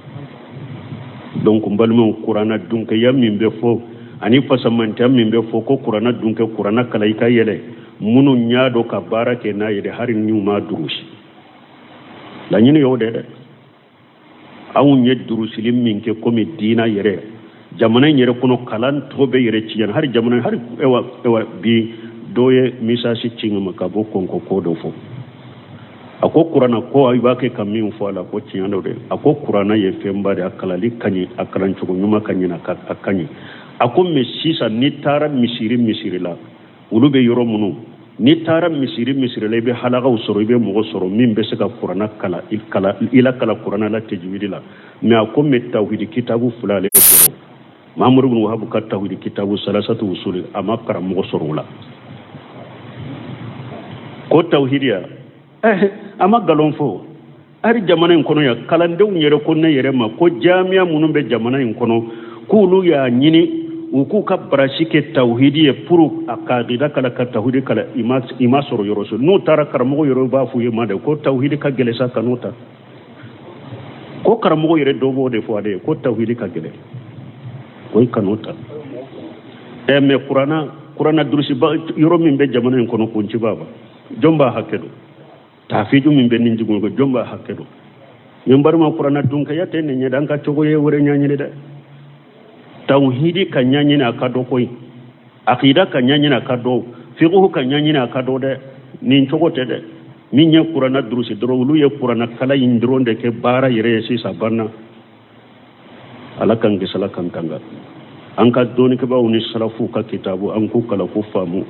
Donc n balimaw, kuranna dunkɛya min bɛ fɔ ani fasamantiya min bɛ fɔ ko kuranna dunkɛ, kuranna kalan i ka yɛlɛ, Minnu y'a dɔn ka baara kɛ n'a ye de, hali n'u ma durusi. Laɲini y'o de dɛ. Anw ye durusili min kɛ komi diina yɛrɛ, jamana in yɛrɛ kɔnɔ, kalan tɔ bɛ yɛrɛ tiɲɛ. Hali jamana, hali ewa ewa, bi dɔ ye message ci n ma ka bɔ kɔnkɔ, ko dɔ fɔ. A ko kuranna ko i b'a kɛ ka min fɔ a la, ko tiɲɛ dɔ dɛ. A ko kuranna ye fɛnba de, a kalali ka ɲi, a kalancogo ɲuman ka ɲi, a ka ɲi. A ko mais sisan n'i taara misiri misiri la, olu bɛ yɔrɔ minnu, n'i taara misiri misiri la, i bɛ halakaw sɔrɔ, i bɛ mɔgɔ sɔrɔ min bɛ se ka kuranna kala, i la kala kuranna la tajwidi la. Mais a ko mais tawhidi kitabu fila, ale Mahamadu bin Wahabu ka tawhidi kitabu salasatu usuli, a ma karamɔgɔ sɔrɔ o la. Ko tawhidiya, a ma nkalon fɔ. Hali jamana in kɔnɔ yan, kalandenw yɛrɛ ko ne yɛrɛ ma ko jamiya minnu bɛ jamana in kɔnɔ, k'olu y'a ɲini u k'u ka barasi kɛ tawhidi ye pour a ka akida kala, ka tawhidi kala, i ma sɔrɔ yɔrɔ so. N'u taara karamɔgɔ yɛrɛ b'a f'u ye ma de ko tawhidi ka gɛlɛn sa, kan'o ta. Ko karamɔgɔ yɛrɛ dɔ b'o de fɔ ale ye ko tawhidi ka gɛlɛn, ko i kan'o ta. Mais kuranna durusiba yɔrɔ min bɛ jamana in kɔnɔ, kunciba ba, jɔn b'a hakɛ dɔn? Tafiju min bɛ nin jugu ko, jɔn b'a hakɛ dɔn? Nin balima, kuranna dunkɛya tɛ nin ye dɛ. An ka cogo ye wɛrɛ ɲɛɲini dɛ. Tawhidi ka ɲɛɲini, a ka dɔn koyi. Akida ka ɲɛɲini, a ka dɔn. Fiqhu ka ɲɛɲini, a ka dɔn dɛ. Nin cogo tɛ dɛ. Min ye kuranna durusi dɔrɔn, olu ye kuranna kala in dɔrɔn de kɛ baara yɛrɛ ye sisan, banna. Ala k'an kisi, Ala k'an tanga. An ka dɔnnikɛbaaw ni salafuw ka kitabu, an k'u kalan k'u faamu.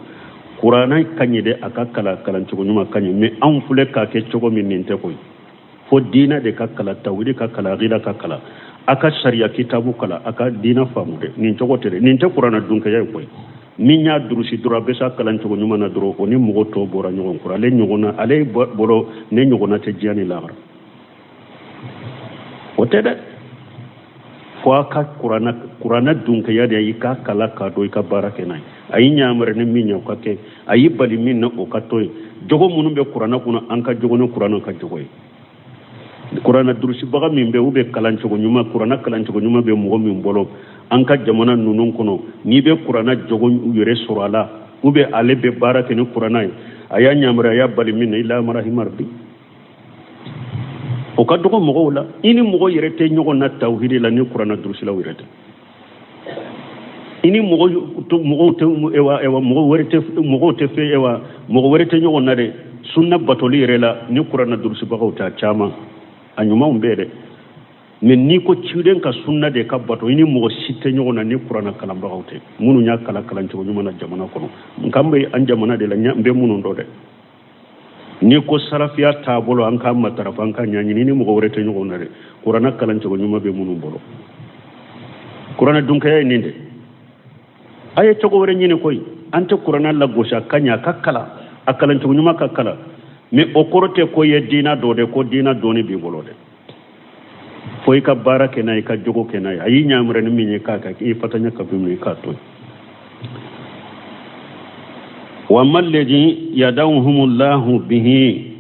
Kuranna ka ɲi dɛ, a ka kalan kalancogo ɲuman ka ɲi, mais anw filɛ k'a kɛ cogo min, nin tɛ koyi. Fo diinɛ de ka kalan, tawhidi ka kalan, akida ka kalan, a ka sariya kitabu kalan, a ka diinɛ faamu dɛ. Nin cogo tɛ dɛ. Nin tɛ kuranna dunkɛya ye koyi. Min y'a durusi dɔrɔn, a bɛ s'a kalancogo ɲuman na dɔrɔn, o ni mɔgɔ tɔw bɔra ɲɔgɔn kɔrɔ. Ale ɲɔgɔnna, ale bolo ne ɲɔgɔnna tɛ diɲɛ ni lahara, o tɛ dɛ. Fo a ka kuranna dunkɛya de, i k'a kala k'a dɔn, i ka baara kɛ n'a ye. A y'i ɲamari ni min ye, o ka kɛ. A y'i bali min na, o ka to yen. Jogo minnu bɛ kuranna kɔnɔ, an ka jogo ni kuranna ka jogo ye. Kuranna durusibaga min bɛ, u bɛ kalancogo ɲuman, kuranna kalancogo ɲuman bɛ mɔgɔ min bolo an ka jamana ninnu kɔnɔ, n'i bɛ kuranna jogo yɛrɛ sɔrɔ a la, u bɛ ale bɛ baara kɛ ni kuranna ye, a y'a ɲamari, a y'a bali min na, i lamara himari bi, o ka dɔgɔ mɔgɔw la. I ni mɔgɔ yɛrɛ tɛ ɲɔgɔn na tawhidi la ni kuranna durusilaw yɛrɛ tɛ. I ni mɔgɔ mɔgɔw tɛ, ewa ewa, mɔgɔ wɛrɛ tɛ, mɔgɔw tɛ fɛ, ewa, mɔgɔ wɛrɛ tɛ ɲɔgɔn na dɛ sunna batoli yɛrɛ la ni kuranna durusibagaw tɛ. A caman, a ɲumanw bɛɛ dɛ, mais n'i ko ciden ka sunna de ka bato, i ni mɔgɔ si tɛ ɲɔgɔn na ni kuranna kalanbagaw tɛ, minnu y'a kalan kalancogo ɲuman na jamana kɔnɔ. Nka n bɛ an jamana de la, n bɛ minnu dɔn dɛ. N'i ko sarafiya taabolo, an k'a matarafa, an ka ɲɛɲini, ni mɔgɔ wɛrɛ tɛ ɲɔgɔn na dɛ kuranna kalancogo ɲuman bɛ minnu bolo. Kuranna dunkɛya ye nin de. A ye cogo wɛrɛ ɲini koyi. An tɛ kuranna lagosi, a ka ɲi, a ka kalan, a kalancogo ɲuman ka kalan, mais o kɔrɔ tɛ ko ye diina dɔ dɛ, ko diina dɔɔni b'i bolo dɛ. Fo i ka baara kɛ n'a ye, i ka jogo kɛ n'a ye. A y'i ɲamura ni min ye, k'a kɛ. I fatanya ka min ye, k'a to yen. Wa amma alladhi yadawhumullahu bihi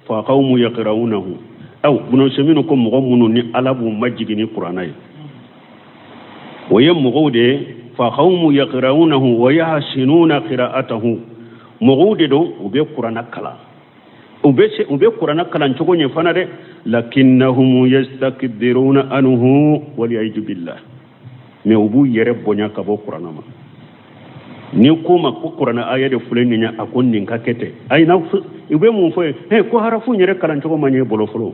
fa qawmu yaqra'unahu. Aw Ibn Usaymin ko mɔgɔ minnu ni Ala b'u majigin ni kuranna ye, o ye mɔgɔw de ye. Fa qawmu yaqra'unahu wa yahsinuna qira'atahu. Mɔgɔw de don, u bɛ kuranna kalan, u bɛ kuranna kalan cogo ɲɛ fana dɛ. Lakinnahum yastakbiruna anhu waliyaidu billah. Mais u b'u yɛrɛ bonya ka bɔ kuranna ma. Ni ko ma ko kuranna aya de filɛ nin ye, a ko nin ka kɛ ten, ayi na, u bɛ mun fɔ ye? He, ko harafu yɛrɛ kalan cogo ma ɲɛ bolo fɔlɔ.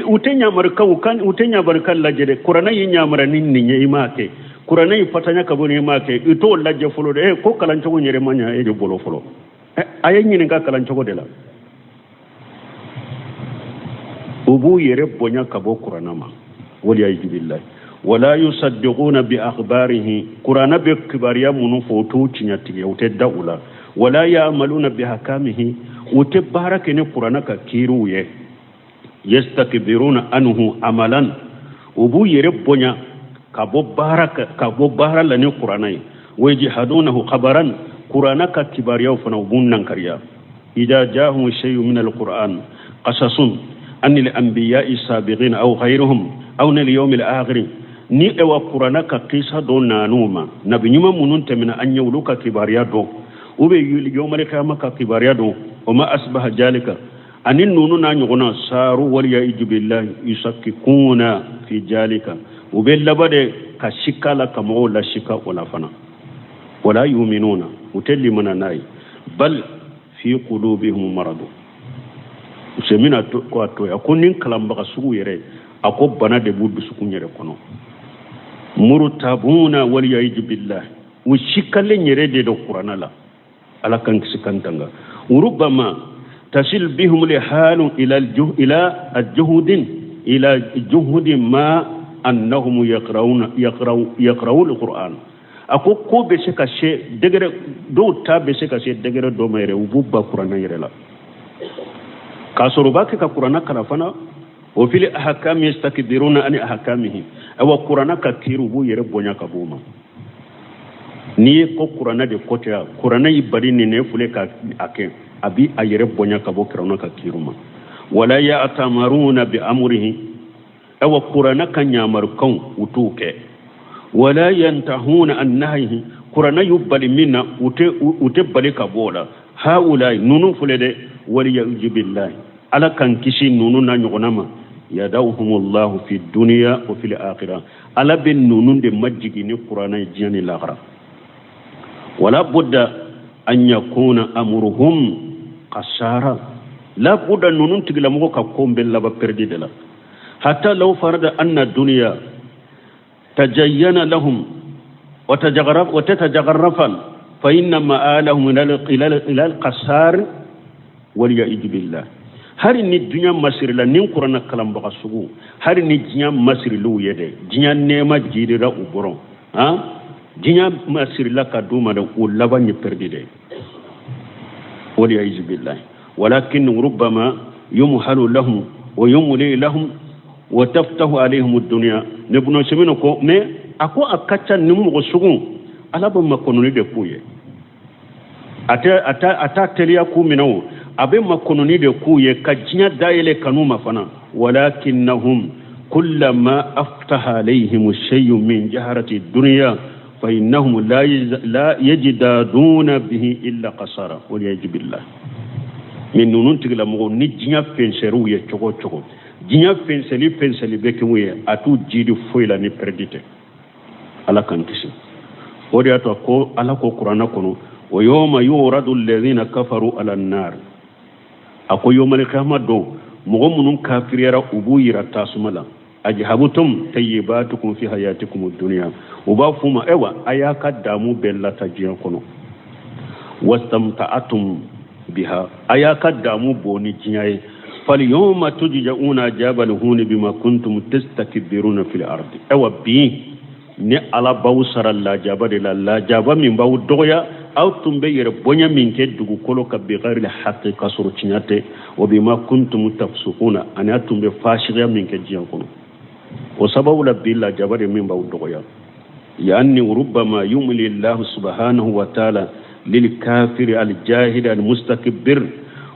U tɛ ɲamarikan u kan, u tɛ ɲamarikan lajɛ dɛ. Kuranna y'i ɲamara ni nin ye, i m'a kɛ. Kuranna y'i fatanya ka bɔ nin, i m'a kɛ. I t'o lajɛ fɔlɔ dɛ. Ko kalan cogo yɛrɛ ma ɲɛ e de bolo fɔlɔ. A ye ɲininka kalan cogo de la. U b'u yɛrɛ bonya ka bɔ kuranna ma, waliyazu billahi. Wala yusaddiquna bi akhbarihi. Kuranna bɛ kibaruya minnu fɔ, u t'u tiɲɛtigiya, u tɛ da u la. Wala ya'maluna bi hakamihi. U tɛ baara kɛ ni kuranna ka kiiriw ye. Yastakbiruna anhu amalan. U b'u yɛrɛ bonya ka bɔ baara la ni kuranna ye. Wa yajhadunahu khabaran. Kuranna ka kibaruyaw fana, u b'u nankariya. Ida jahum shay'un min alquran qasasun an al-anbiya'i sabiqin aw ghayrihim aw al yawm al-akhir. Ni ewa kurana ka kisa dɔ nan'u ma, nabi ɲuman minnu tɛmɛna an ɲɛ, olu ka kibaruya dɔn, u bɛ yomali kiyama ka kibaruya dɔn, o ma asbaha jalika, ani ninnu n'a ɲɔgɔnna saaru waliyaiju billahi yusakkikuna fi jalika, u bɛ laban de ka sika la, ka mɔgɔw la sika o la fana. Wala yuminuna, u tɛ limana n'a ye, bal fi qulubihim maradu. Usemina ko a to a ko nin kalanbaga sugu yɛrɛ, a ko bana de b'u dusukun yɛrɛ kɔnɔ. Murtabuna waliyaiju billahi, u sikalen yɛrɛ de don kurana la. Ala k'an kisi k'an tanga. Rubama tasil bihum li halu ila ila aljuhudin ila juhudi ma annahum yaqrauna yaqra'u alquran. A ko ko bɛ se ka se degré dɔw ta bɛ se ka se degré dɔ ma yɛrɛ, u b'u ban kuranɛ yɛrɛ la, k'a sɔrɔ u b'a kɛ ka kuranɛ kalan fana. O fili ahakami yastakbiruna ani ahakamihi, awa kuranɛ ka kiiri, u b'u yɛrɛ bonya ka b'o ma. N'i ye ko kuranɛ de ko tɛ, kuranɛ y'i bali nin ne fule ka a kɛ, a bi a yɛrɛ bonya ka bɔ kuranɛ ka kiiri ma. Wala ya'tamaruna bi amrihi, awa kuranɛ ka ɲamarukanw u t'u kɛ. Wala yantahuna an nahyihi, kuranɛ y'u bali min na, u tɛ bali ka bɔ o la. Haulai, ninnu filɛ dɛ, waliyauju billahi, ala k'an kisi ninnu n'a ɲɔgɔnna ma. Yadawhumullahu fi dunya wa fil akhirah, ala bɛ ninnu de majigin ni kuranɛ ye diɲɛ ni lahara. Wala budda an yakuna amruhum kasara, la budda ninnu tigilamɔgɔ ka ko bɛ laban perdi de la. Hatta law farada anna dunya tajayyana lahum wa tatajagarrafan fa inna ma'alahum ila al-qasar waliyaidu billah. Hari ni dunya masirila ni kuranɛ kalanbaga sugu, hari ni diɲɛ masiriliw ye dɛ, diɲɛ nɛɛma jirira u bɔrɔ, han, diɲɛ masirila ka d'u ma dɛ, o laban ye perdi dɛ, waliyaidu billah. Walakin rubbama yumhalu lahum wa yumli lahum wa taftahu alayhim ad-dunya. Ne bunu semino ko mais a ko a ka ca ni mɔgɔ sugu, ala bɛ makɔnɔni de k'u ye, a t'a teliya k'u minɛ o, a bɛ makɔnɔni de k'u ye ka diɲɛ dayɛlɛ kanu ma fana. Walakinnahum kullama aftaha alayhim shay'un min jaharati dunya fa innahum la yajidaduna bihi illa qasara waliyaju billah. Mais ninnu tigilamɔgɔw ni diɲɛ fɛnsɛriw ye cogo o cogo, diɲɛ fɛnsɛli bɛ kɛ mun ye, a t'u jidi foyi la ni pɛrɛdi tɛ. Ala k'an kisi. O de y'a to ko ala ko kuranɛ kɔnɔ, wa yawma yuradu alladhina kafaru ala an-nar, a ko yawmal qiyamah don, mɔgɔ minnu kafiriyara u b'u yira tasuma la. Ajhabtum tayyibatukum fi hayatikum ad-dunya, u b'a f'u ma ewa a y'a ka damu bɛɛ lata diɲɛ kɔnɔ, wastamta'atum biha, a y'a ka damu bɔ ni diɲɛ ye. Falyawma tujza'una ajabal huni bima kuntum tastakbiruna fil ardi, ewa bi ni ala b'aw sara lajaba de la, lajaba min b'aw dɔgɔya, aw tun bɛ yɛrɛ bonya min kɛ dugukolo kan bighairi haqqi, ka sɔrɔ tiɲɛ tɛ, wa bima kuntum tafsukuna, ani aw tun bɛ fasiya min kɛ diɲɛ kɔnɔ, o sababu la bi lajaba de min b'aw dɔgɔya. Yani rubbama yumli llahu subhanahu wa ta'ala lil kafiri al jahili al mustakbir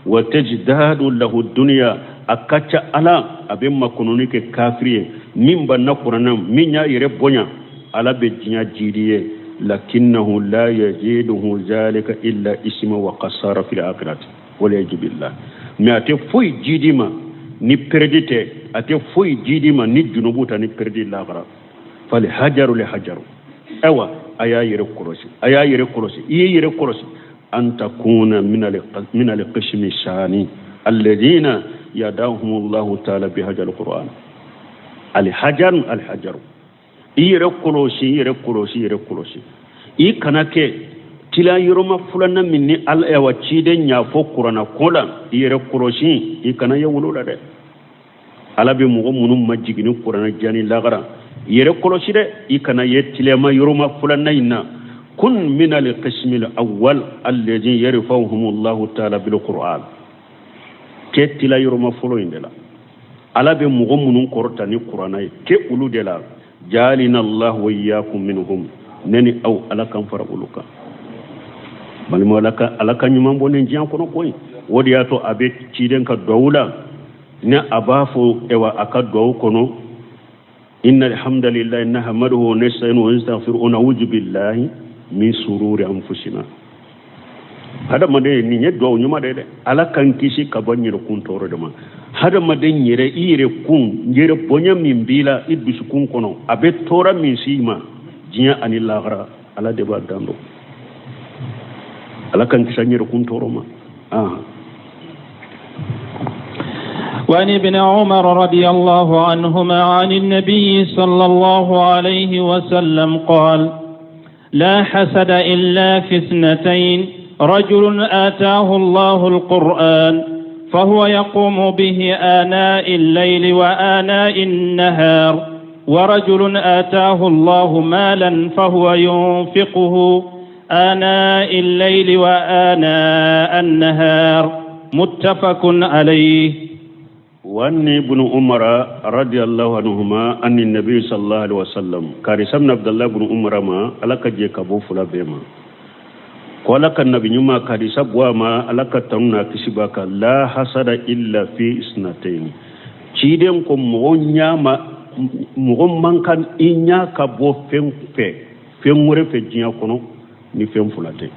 wa tajdadu lahu dunya, a ka ca ala a bɛ makɔnɔni kɛ kafiri ye min banna kuranɛ, min y'a yɛrɛ bonya, ala bɛ diɲɛ jidi ye. Lakinnahu la yajiduhu zalika illa isma wa qasara fil akhirati waliyaju billah. Mais a tɛ foyi jidi ma ni peredi tɛ, a tɛ foyi jidi ma ni junubu ta ni peredi lahara. Fali hajaru li hajaru, ayiwa a y'a yɛrɛ kɔlɔsi, a y'a yɛrɛ kɔlɔsi, i ye yɛrɛ kɔlɔsi, an takuna min al-qismi sani alladhina yadahumullahu ta'ala bi hajal qur'an. Al-hajaru al-hajaru, i yɛrɛ kɔlɔsi, i yɛrɛ kɔlɔsi, i yɛrɛ kɔlɔsi, i kana kɛ tila yɔrɔma filanan min ni ala yawa ciden y'a fɔ kuranna ko la, i yɛrɛ kɔlɔsi, i kana ye wolo la dɛ. Ala bɛ mɔgɔ minnu majigin ni kuranna diya ni lagara, i yɛrɛ kɔlɔsi dɛ, i kana ye tilema yɔrɔma filanan in na. Kun min al-qismi al-awwal alladhi yarfa'uhumullahu ta'ala bil qur'an, kɛ tila yɔrɔma fɔlɔ in de la, ala bɛ mɔgɔ minnu kɔrɔta ni kuranna ye, kɛ olu de la. Jalina allah wa iyyakum minhum, ne ni aw ala kan fara olu kan. Balima, ala ka ɲuman bɔ nin diɲɛ kɔnɔ koyi. O de y'a to a bɛ ciden ka duwawu la, ni a b'a fɔ ewa a ka duwawu kɔnɔ, Inna alhamdulillahi nahmaduhu wa nasta'inuhu wa nastaghfiruhu wa na'udhu billahi min sururi anfusina. Hadamaden, nin ye duwawu ɲuman de ye dɛ. Ala k'an kisi ka bɔ n yɛrɛ kun tɔɔrɔ de ma. Hadamaden yɛrɛ, i yɛrɛ kun, yɛrɛ bonya min b'i la i dusukun kɔnɔ, a bɛ tɔɔrɔ min s'i ma diɲɛ ani lahara, Ala de b'a dan dɔn. Ala k'an kisi an yɛrɛ kun tɔɔrɔ ma. وعن ابن عمر رضي الله عنهما عن النبي صلى الله عليه وسلم قال: لا حسد إلا في اثنتين: رجل آتاه الله القرآن فهو يقوم به آناء الليل وآناء النهار، ورجل آتاه الله مالا فهو ينفقه آناء الليل وآناء النهار. متفق عليه. وعن ابن عمر رضي الله عنهما أن النبي صلى الله عليه وسلم، كارسم عبد الله بن عمر ma, Ala ka jɛ ka bɔ fula bɛɛ ma, ko Ala ka nabi ɲuman karisa bɔ a ma, Ala ka tanu n'a kisi b'a kan: لا حسد إلا في اثنتين. Ciden ko mɔgɔ ɲama, mɔgɔ man kan i ɲa ka bɔ fɛn fɛ, fɛn wɛrɛ fɛ diɲɛ kɔnɔ ni fɛn fila tɛ.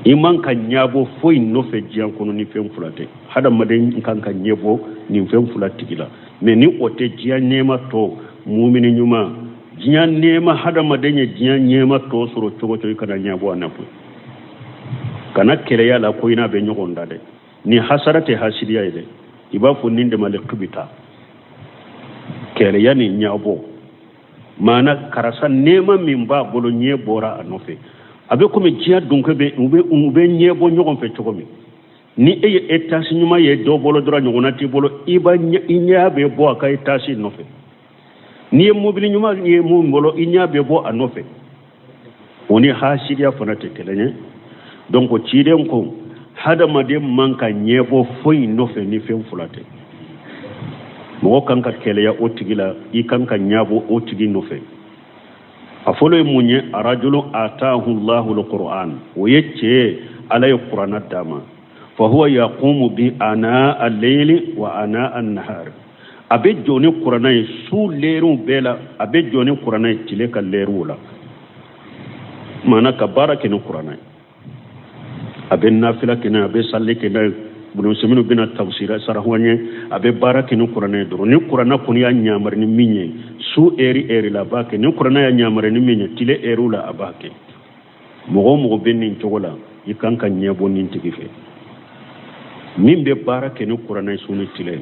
I man ka ɲabɔ foyi nɔfɛ diɲɛ kɔnɔ ni fɛn fila tɛ. Hadamaden kan ka ɲɛbɔ nin fɛn fila tigi la, mɛ ni o tɛ, diɲɛ nɛɛma tɔ, mumini ɲuman, diɲɛ nɛɛma, hadamaden ye diɲɛ nɛɛma tɔ sɔrɔ cogo cogo, i kana ɲɛbɔ a nɔfɛ, kana kɛlɛya la ko i n'a bɛ ɲɔgɔn da dɛ. Ni hasara tɛ hasidiya ye dɛ. I b'a fɔ nin dɛmɛ kibita kɛlɛya ni ɲabɔ maana karisa nɛɛma min b'a bolo, ɲɛ bɔra a nɔfɛ. A bɛ komi diɲɛ dunkɛ bɛ u bɛ ɲɛ bɔ ɲɔgɔn fɛ cogo min. Ni e ye étage ɲuman ye dɔ bolo dɔrɔn, ɲɔgɔnna t'i bolo, i b'a i ɲɛ bɛ bɔ a ka étage nɔfɛ. N'i ye mobili ɲuman ye mun bolo, i ɲɛ bɛ bɔ a nɔfɛ. O ni hasidiya fana tɛ kelen ye. Donc ciden ko hadamaden man ka ɲɛbɔ foyi nɔfɛ ni fɛn fila tɛ. Mɔgɔ kan ka kɛlɛya o tigi la, i kan ka ɲabɔ o tigi nɔfɛ. A fɔlɔ ye mun ye? رجل آتاه الله القرآن. O ye cɛ, Ala ye kuranna d'a ma. فهو يقوم به آناء الليل وآناء النهار. A bɛ jɔ ni kuranna ye su lɛriw bɛɛ la, a bɛ jɔ ni kuranna ye tile ka lɛriw la. Maana ka baara kɛ ni kuranna ye, a bɛ nafila kɛ n'a ye, a bɛ sali kɛ n'a ye, minnu bɛna tafsira sarahuwa ye, a bɛ baara kɛ ni kuranna ye dɔrɔn. Ni kuranna kɔni y'a ɲamari ni min ye su ɛri ɛri la, a b'a kɛ. Ni kuranna y'a ɲamari ni min ye tile ɛriw la, a b'a kɛ. Mɔgɔ o mɔgɔ bɛ nin cogo la, i kan ka ɲɛbɔ nin tigi fɛ, min bɛ baara kɛ ni kuranna ye su ni tile.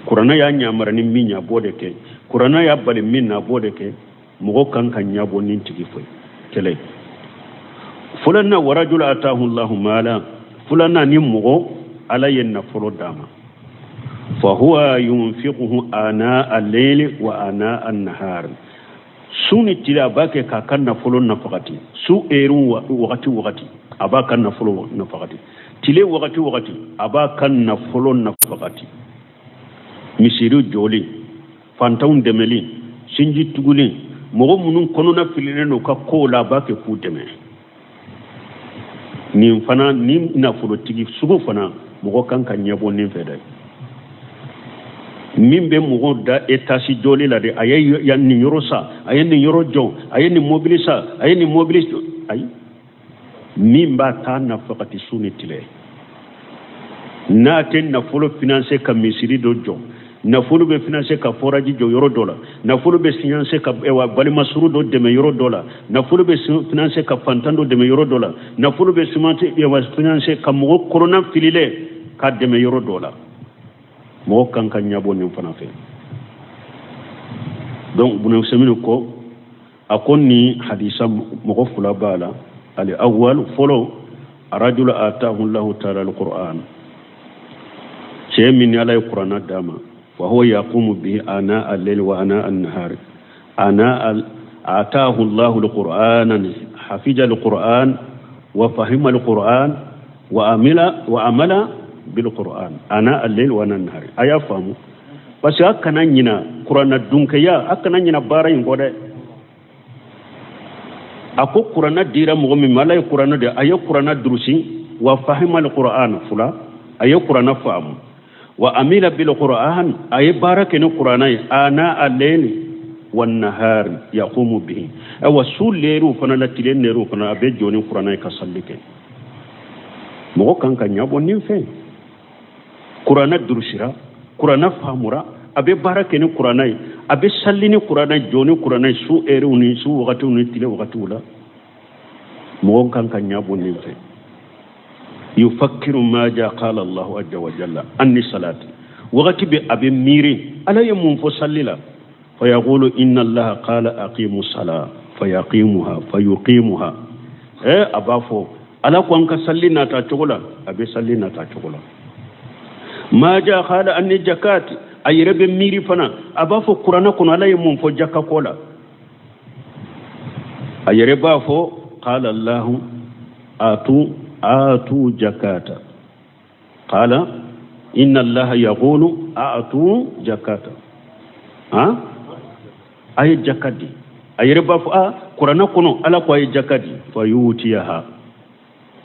Kuranna y'a ɲamari ni min ye, a b'o de kɛ. Kuranna y'a bali min na, a b'o de kɛ. Mɔgɔ kan ka ɲɛbɔ nin tigi fɛ. Kɛlɛ filanan: ورجل آتاه الله مالا. Filanan, ni mɔgɔ Ala ye nafolo d'a ma, فهو ينفقه آناء الليل وآناء النهار. Su ni tile, a b'a kɛ k'a ka nafolo nafagati. Su eri wagati wagati, a b'a ka nafolo nafagati. Tile wagati wagati, a b'a ka nafolo nafagati. Misiri jɔli, fantanw dɛmɛli, sinji tuguli, mɔgɔ minnu kɔnɔna fililen don ka kow la, a b'a kɛ k'u dɛmɛ. Nin fana ni nafolotigi sugu fana, mɔgɔ kan ka ɲɛbɔ nin fɛ dɛ. Min bɛ mɔgɔw da étage jɔli la dɛ, a ye nin yɔrɔ san, a ye nin yɔrɔ jɔ, a ye nin mobili san, a ye nin mobili, ayi, min b'a ta nafagati su ni tile, n'a tɛ nafolo financer ka misiri dɔ jɔ, nafolo bɛ financer ka forage jɔ yɔrɔ dɔ la, nafolo bɛ financer ka balima suru dɔ dɛmɛ yɔrɔ dɔ la, nafolo bɛ financer ka fantan dɔ dɛmɛ yɔrɔ dɔ la, nafolo bɛ financer ka mɔgɔ kɔnɔna fililen ka dɛmɛ yɔrɔ dɔ la, mɔgɔ kan ka ɲɛbɔ nin fana fɛ. Donc Ibn Usaymin ko, a ko ni hadisa mɔgɔ fila b'a la. الأول, fɔlɔ: رجل آتاه الله تعالى القرآن. Cɛ min ni Ala ye kuranna d'a ma, فهو يقوم به آناء الليل وآناء النهار. آناء آتاه الله القرآن، حفظ القرآن وفهم القرآن وعمل بالقرآن آناء الليل وآناء النهار. A y'a faamu, parce que a kana ɲina kuranna dunkɛya, a kana ɲina baara in kɔ dɛ. A ko kuranna dira mɔgɔ min ma, Ala ye kuranna de, a ye kuranna durusi, وفهم القرآن. Fula, a ye kuranna faamu. Wa amila bil qur'an, a ye baara kɛ ni kuranna ye, ana al-layli wan nahari yaqumu bihi. Awa su lɛriw fana la, tile lɛriw fana, a bɛ jɔ ni kuranna ye ka salli kɛ. Mɔgɔ kan ka ɲɛbɔ nin fɛn. Kuranna durusira, kuranna faamura, a bɛ baara kɛ ni kuranna ye, a bɛ salli ni kuranna ye, jɔ ni kuranna ye su ɛriw ni su wagatiw ni tile wagatiw la. Mɔgɔ kan ka ɲɛbɔ nin fɛ. Yufakkiru ma ja qala Allahu azza wa jalla anni salati. Wagati bɛ a bɛ miiri Ala ye mun fɔ salli la. Fa yaqulu inna Allaha qala aqimu sala fayaqimuha fayuqimuha. A b'a fɔ Ala ko an ka salli nata cogo la, a bɛ salli nata cogo la. Ma ja qala anni jakati, a yɛrɛ bɛ miiri fana, a b'a fɔ kuranɛ kɔnɔ Ala ye mun fɔ jaka ko la. A yɛrɛ b'a fɔ qala Allahu atu atu jakata, qala inna Allaha yaqulu atu jakata. Ha, a ye jaka di. A yɛrɛ b'a fɔ a kuranɛ kɔnɔ Ala ko a ye jaka di. Fa yutiyaha,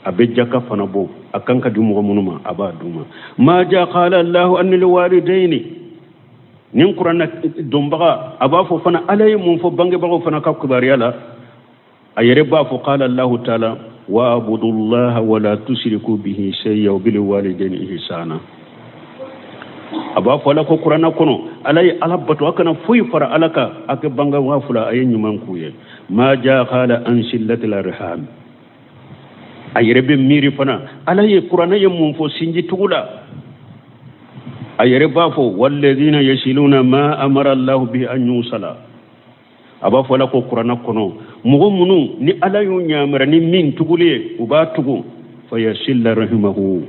a bɛ jaka fana bɔ, a kan ka di mɔgɔ minnu ma, a b'a d'u ma. Ma ja qala Allahu anni liwalidaini, nin kuranɛ dɔnbaga a b'a fɔ fana Ala ye mun fɔ bangebagaw fana ka kibaruya la. A yɛrɛ b'a fɔ qala Allahu taala wa'budullaha wa la tushriku bihi shay'an wa bil walidaini ihsana. A b'a fɔ Ala ko kuranɛ kɔnɔ Ala ye Ala bato, a kana foyi fara Ala kan, a kɛ bangebaa fila a ye ɲuman k'u ye. Ma ja qala an sillatil arham, a yɛrɛ bɛ miiri fana Ala ye kuranɛ ye mun fɔ sinji tugu la. A yɛrɛ b'a fɔ walladhina yasiluna ma amara Allahu bihi an yusala. A b'a fɔ Ala ko kuranɛ kɔnɔ mɔgɔ minnu ni Ala y'u ɲamara ni min tuguli ye, u b'a tugu. Fa yasilla rahimahu,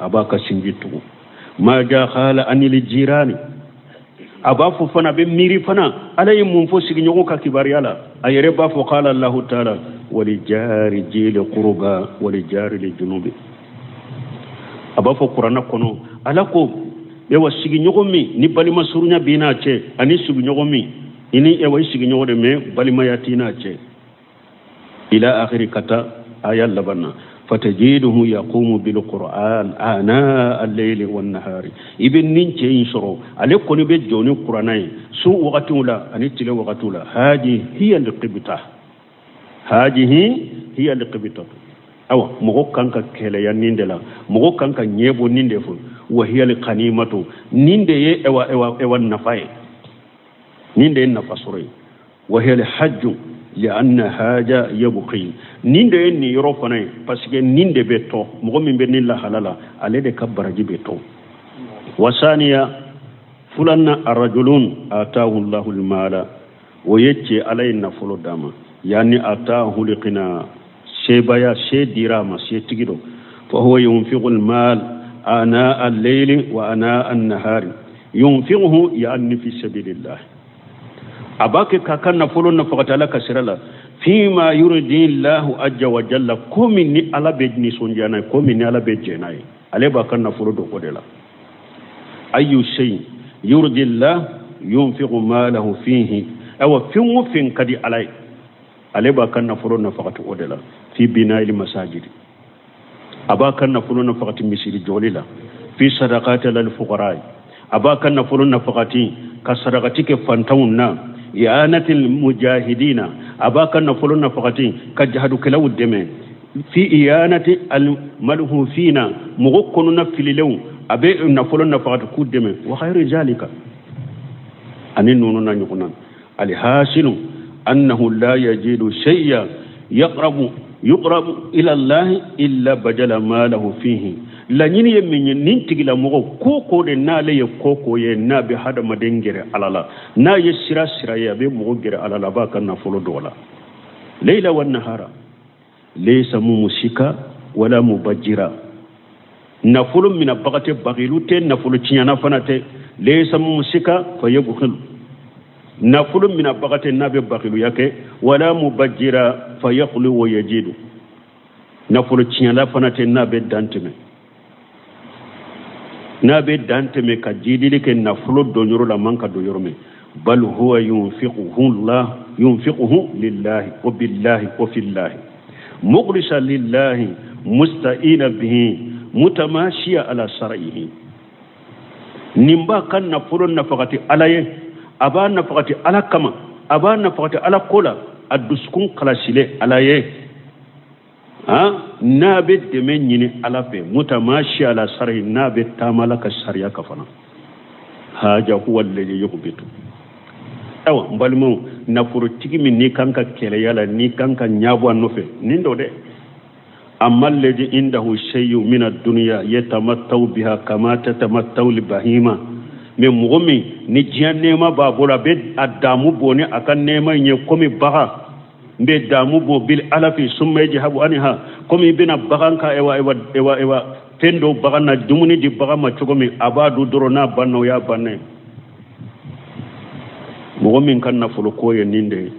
a b'a ka sinji tugu. Ma ja qala anil jirani, a b'a fɔ fana, a bɛ miiri fana Ala ye mun fɔ sigiɲɔgɔn ka kibaruya la. A yɛrɛ b'a fɔ qala Allahu taala wali jari jili qurba wali jari li junubi. A b'a fɔ kuranɛ kɔnɔ Ala ko ewa sigiɲɔgɔn min ni balima surunya b'i n'a cɛ, ani sigiɲɔgɔn min i ni ewa i sigiɲɔgɔn de mɛ balimaya t'i n'a cɛ, ila akhiri ka taa aya laban na. Fatajiduhu yaqumu bil qur'an ana al-layli wan nahari. I bɛ nin cɛ in sɔrɔ, ale kɔni bɛ jɔ ni kuranɛ ye su wagatiw la ani tile wagatiw la. Haji hiya al-qibta, hajihi hiya al-qibta. Awa mɔgɔ kan ka kɛlɛya nin de la, mɔgɔ kan ka ɲɛbɔ nin de fɛ. Wa hiya al-qanimatu, nin de ye ewa ewa ewa nafa ye, nin de ye nafa sɔrɔ ye. Wa hiya al-hajju li'anna haja yabqi, nin de ye nin yɔrɔ fana ye, parce que nin de bɛ tɔ, mɔgɔ min bɛ nin lahala la ale de ka baraji bɛ tɔ. Wa saniya fulanna arrajulun ataahu Allahu al-mala, o ye cɛ Ala ye nafolo d'a ma, yani ataahu liqina, sebaya se dira a ma, setigi don. Fa huwa yunfiqu al-mal ana al-layli wa ana an-nahari, yunfiquhu yani fi sabilillah. A b'a kɛ k'a ka nafolo nafagata Ala ka sira la, fima yurdi Allahu azza wa jalla, ko min ni Ala bɛ nisɔndiya n'a ye, ko min ni Ala bɛ jɛn n'a ye, ale b'a ka nafolo don o de la. Ayu shay yurdi Allah yunfiqu malahu fihi, awa fɛn o fɛn ka di Ala ye, ale b'a ka nafolo nafagata o de la. Fi bina'il masajid, a b'a ka nafolo nafagati misiri jɔli la. Fi sadaqati lil fuqara, a b'a ka nafolo nafagati ka sadakati kɛ fantanw na. I'anatil mujahidina, a b'a ka nafolo nafagati ka jahadukɛlaw dɛmɛ. Fi i'anati al malhufina, mɔgɔ kɔnɔna fililenw, a bɛ nafolo nafagati k'u dɛmɛ. Wa khairu zalika, ani ninnu na ɲɔgɔn na. Alhasilu annahu la yajidu shay'an yaqrabu yuqrabu ila Allahi illa bajala malahu fihi. Laɲini ye min ye, nin tigilamɔgɔ ko ko de n'ale ye ko ko ye n'a bɛ hadamaden gɛrɛ Ala la, n'a ye sira sira ye a bɛ mɔgɔ gɛrɛ Ala la, a b'a ka nafolo don a la. Leila wa nahara laysa mumusika wala mubajira, nafolo minɛbaga tɛ, bagilu tɛ, nafolo tiɲɛna fana tɛ. Laysa mumusika fa yabkhil, nafolo minɛbaga tɛ n'a bɛ bagiluya kɛ. Wala mubajira fa yaqulu wa yajidu, nafolo tiɲɛla fana tɛ n'a bɛ dan tɛmɛ, n'a bɛ dan tɛmɛ ka jidili kɛ nafolo don yɔrɔ la man ka don yɔrɔ min. Bal huwa yunfiquhu Allah, yunfiquhu lillahi wa billahi wa fillahi, mukhlisa lillahi musta'ina bihi mutamashiya ala shar'ihi. Nin b'a ka nafolo nafagati Ala ye, a b'a nafagati Ala kama, a b'a nafagati Ala ko la, a dusukun kalasilen Ala ye. Han, n'a bɛ dɛmɛ ɲini Ala fɛ, mutamashi ala sarihi, n'a bɛ taama Ala ka sariya kan fana. Haja huwa alladhi yughbitu. Ayiwa n balimaw, nafolotigi min n'i kan ka kɛlɛya la, n'i kan ka ɲabɔ a nɔfɛ, nin don dɛ. Amma alladhi indahu shay'un min ad-dunya yatamatta'u biha kama tatamatta'u al-bahima. Mais mɔgɔ min ni diɲɛ nɛɛma b'a bolo, a bɛ a damu bɔ ni a ka nɛɛma in ye komi bagan n bɛ damu bɔ bil alafi summa yajhabu anha, komi i bɛna bagan ka ewa ewa ewa ewa fɛn dɔ bagan na, dumuni di bagan ma cogo min, a b'a dun dɔrɔn, n'a banna o y'a bannen. Mɔgɔ min ka nafolo ko ye nin de ye,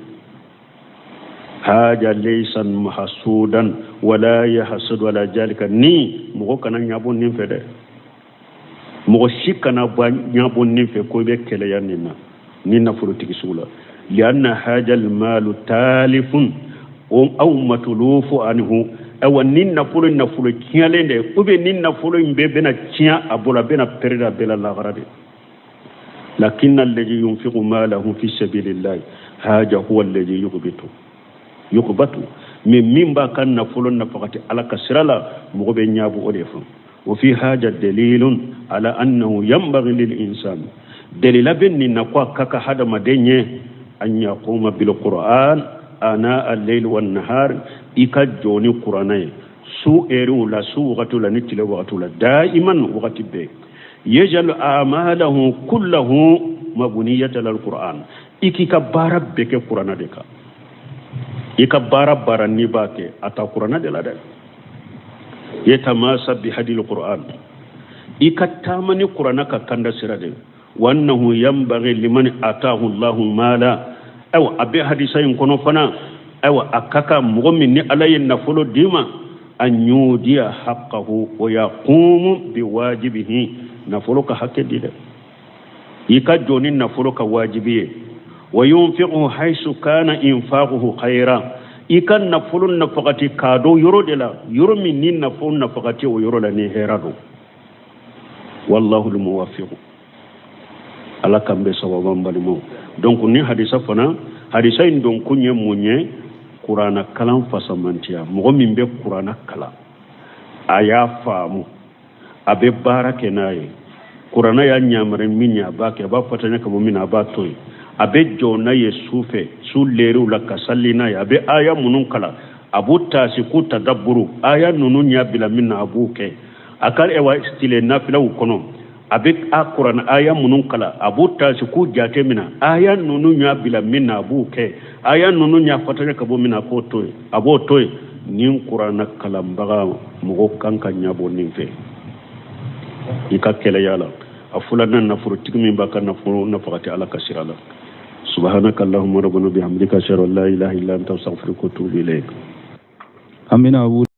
haja laysa mahsudan wala yahsudu ala jalika. Ni mɔgɔ kana ɲabɔ nin fɛ dɛ, mɔgɔ si kana bɔ ɲabɔ nin fɛ ko i bɛ kɛlɛya nin na, ni nafolotigi sugu la. Lianna haja almalu talifun aw matulufu anhu. Ayiwa, ni nafolo nafolo tiɲɛlen de, ou bien ni nafolo in bɛɛ bɛna tiɲɛ a bolo, a bɛna perdre a bɛɛ la lahara de. Lakinna alladhi yunfiqu malahu fi sabilillahi haja huwa alladhi yughbitu yughbatu. Mais min b'a ka nafolo nafagati Ala ka sira la, mɔgɔ bɛ ɲabɔ o de fɛ. Wa fi haja dalilun ala annahu yanbaghi lil insan. Dalila bɛ nin na ko a ka kan hadamaden ye an yaquma bil qur'an ana al-layl wan nahar, i ka jɔ ni kuranɛ ye su eriw la, su wagatiw la ni tile wagatiw la, daiman, wagati bɛɛ. Yajalu amalahu kullahu mabniyatan al qur'an. I k'i ka baara bɛɛ kɛ kuranɛ de kan. I ka baara baara n'i b'a kɛ, a ta kuranɛ de la dɛ. Yatamasa bi hadil qur'an, i ka taama ni kuranɛ ka kanda sira de. Wa annahu yanbaghi liman atahu Allahu mala. Ayiwa, a bɛ hadisa in kɔnɔ fana, ayiwa, a ka kan mɔgɔ min ni Ala ye nafolo d'i ma, an yudiya haqqahu wa yaqumu bi wajibihi. Nafolo ka hakɛ di dɛ, i ka jɔ ni nafolo ka wajibi ye. Wa yunfiqu haythu kana infaquhu khayra. I ka nafolo nafagati k'a don yɔrɔ de la, yɔrɔ min ni nafolo nafagati o yɔrɔ la ni hɛrɛ don. Wallahu almuwaffiqu. Ala k'an bɛn sawaba, n balimaw. Donc ni hadisa fana, hadisa in don kun ye mun ye? Kurana kalan fasamantiya. Mɔgɔ min bɛ kurana kalan, a y'a faamu, a bɛ baara kɛ n'a ye, kuranɛ y'a yamari min ye, a b'a kɛ, a b'a fatanya ka bɔ min na, a b'a to yen, a bɛ jɔ n'a ye su fɛ, su lɛriw la, ka sali n'a ye, a bɛ aya minnu kalan, a b'u taasi k'u tadabburu, aya ninnu ɲɛ bila min na, a b'u kɛ. A ka ɛwa tile nafilaw kɔnɔ, a bɛ a kuranɛ aya minnu kalan, a b'u taasi k'u jate minɛ, aya ninnu ɲɛ bila min na, a b'u kɛ, aya ninnu ɲɛ fatanya ka bɔ min na, a k'o to yen, a b'o to yen. Nin kuranɛ kalanbaga, mɔgɔ kan ka ɲabɔ nin fɛ i ka kɛlɛya la. A filanan, nafolotigi min b'a ka nafolo nafagati Ala ka sira la. Subhanaka allahumma rabbana bihamdika, ashhadu an la ilaha illa anta, astaghfiruka wa atubu ilayk. An bɛna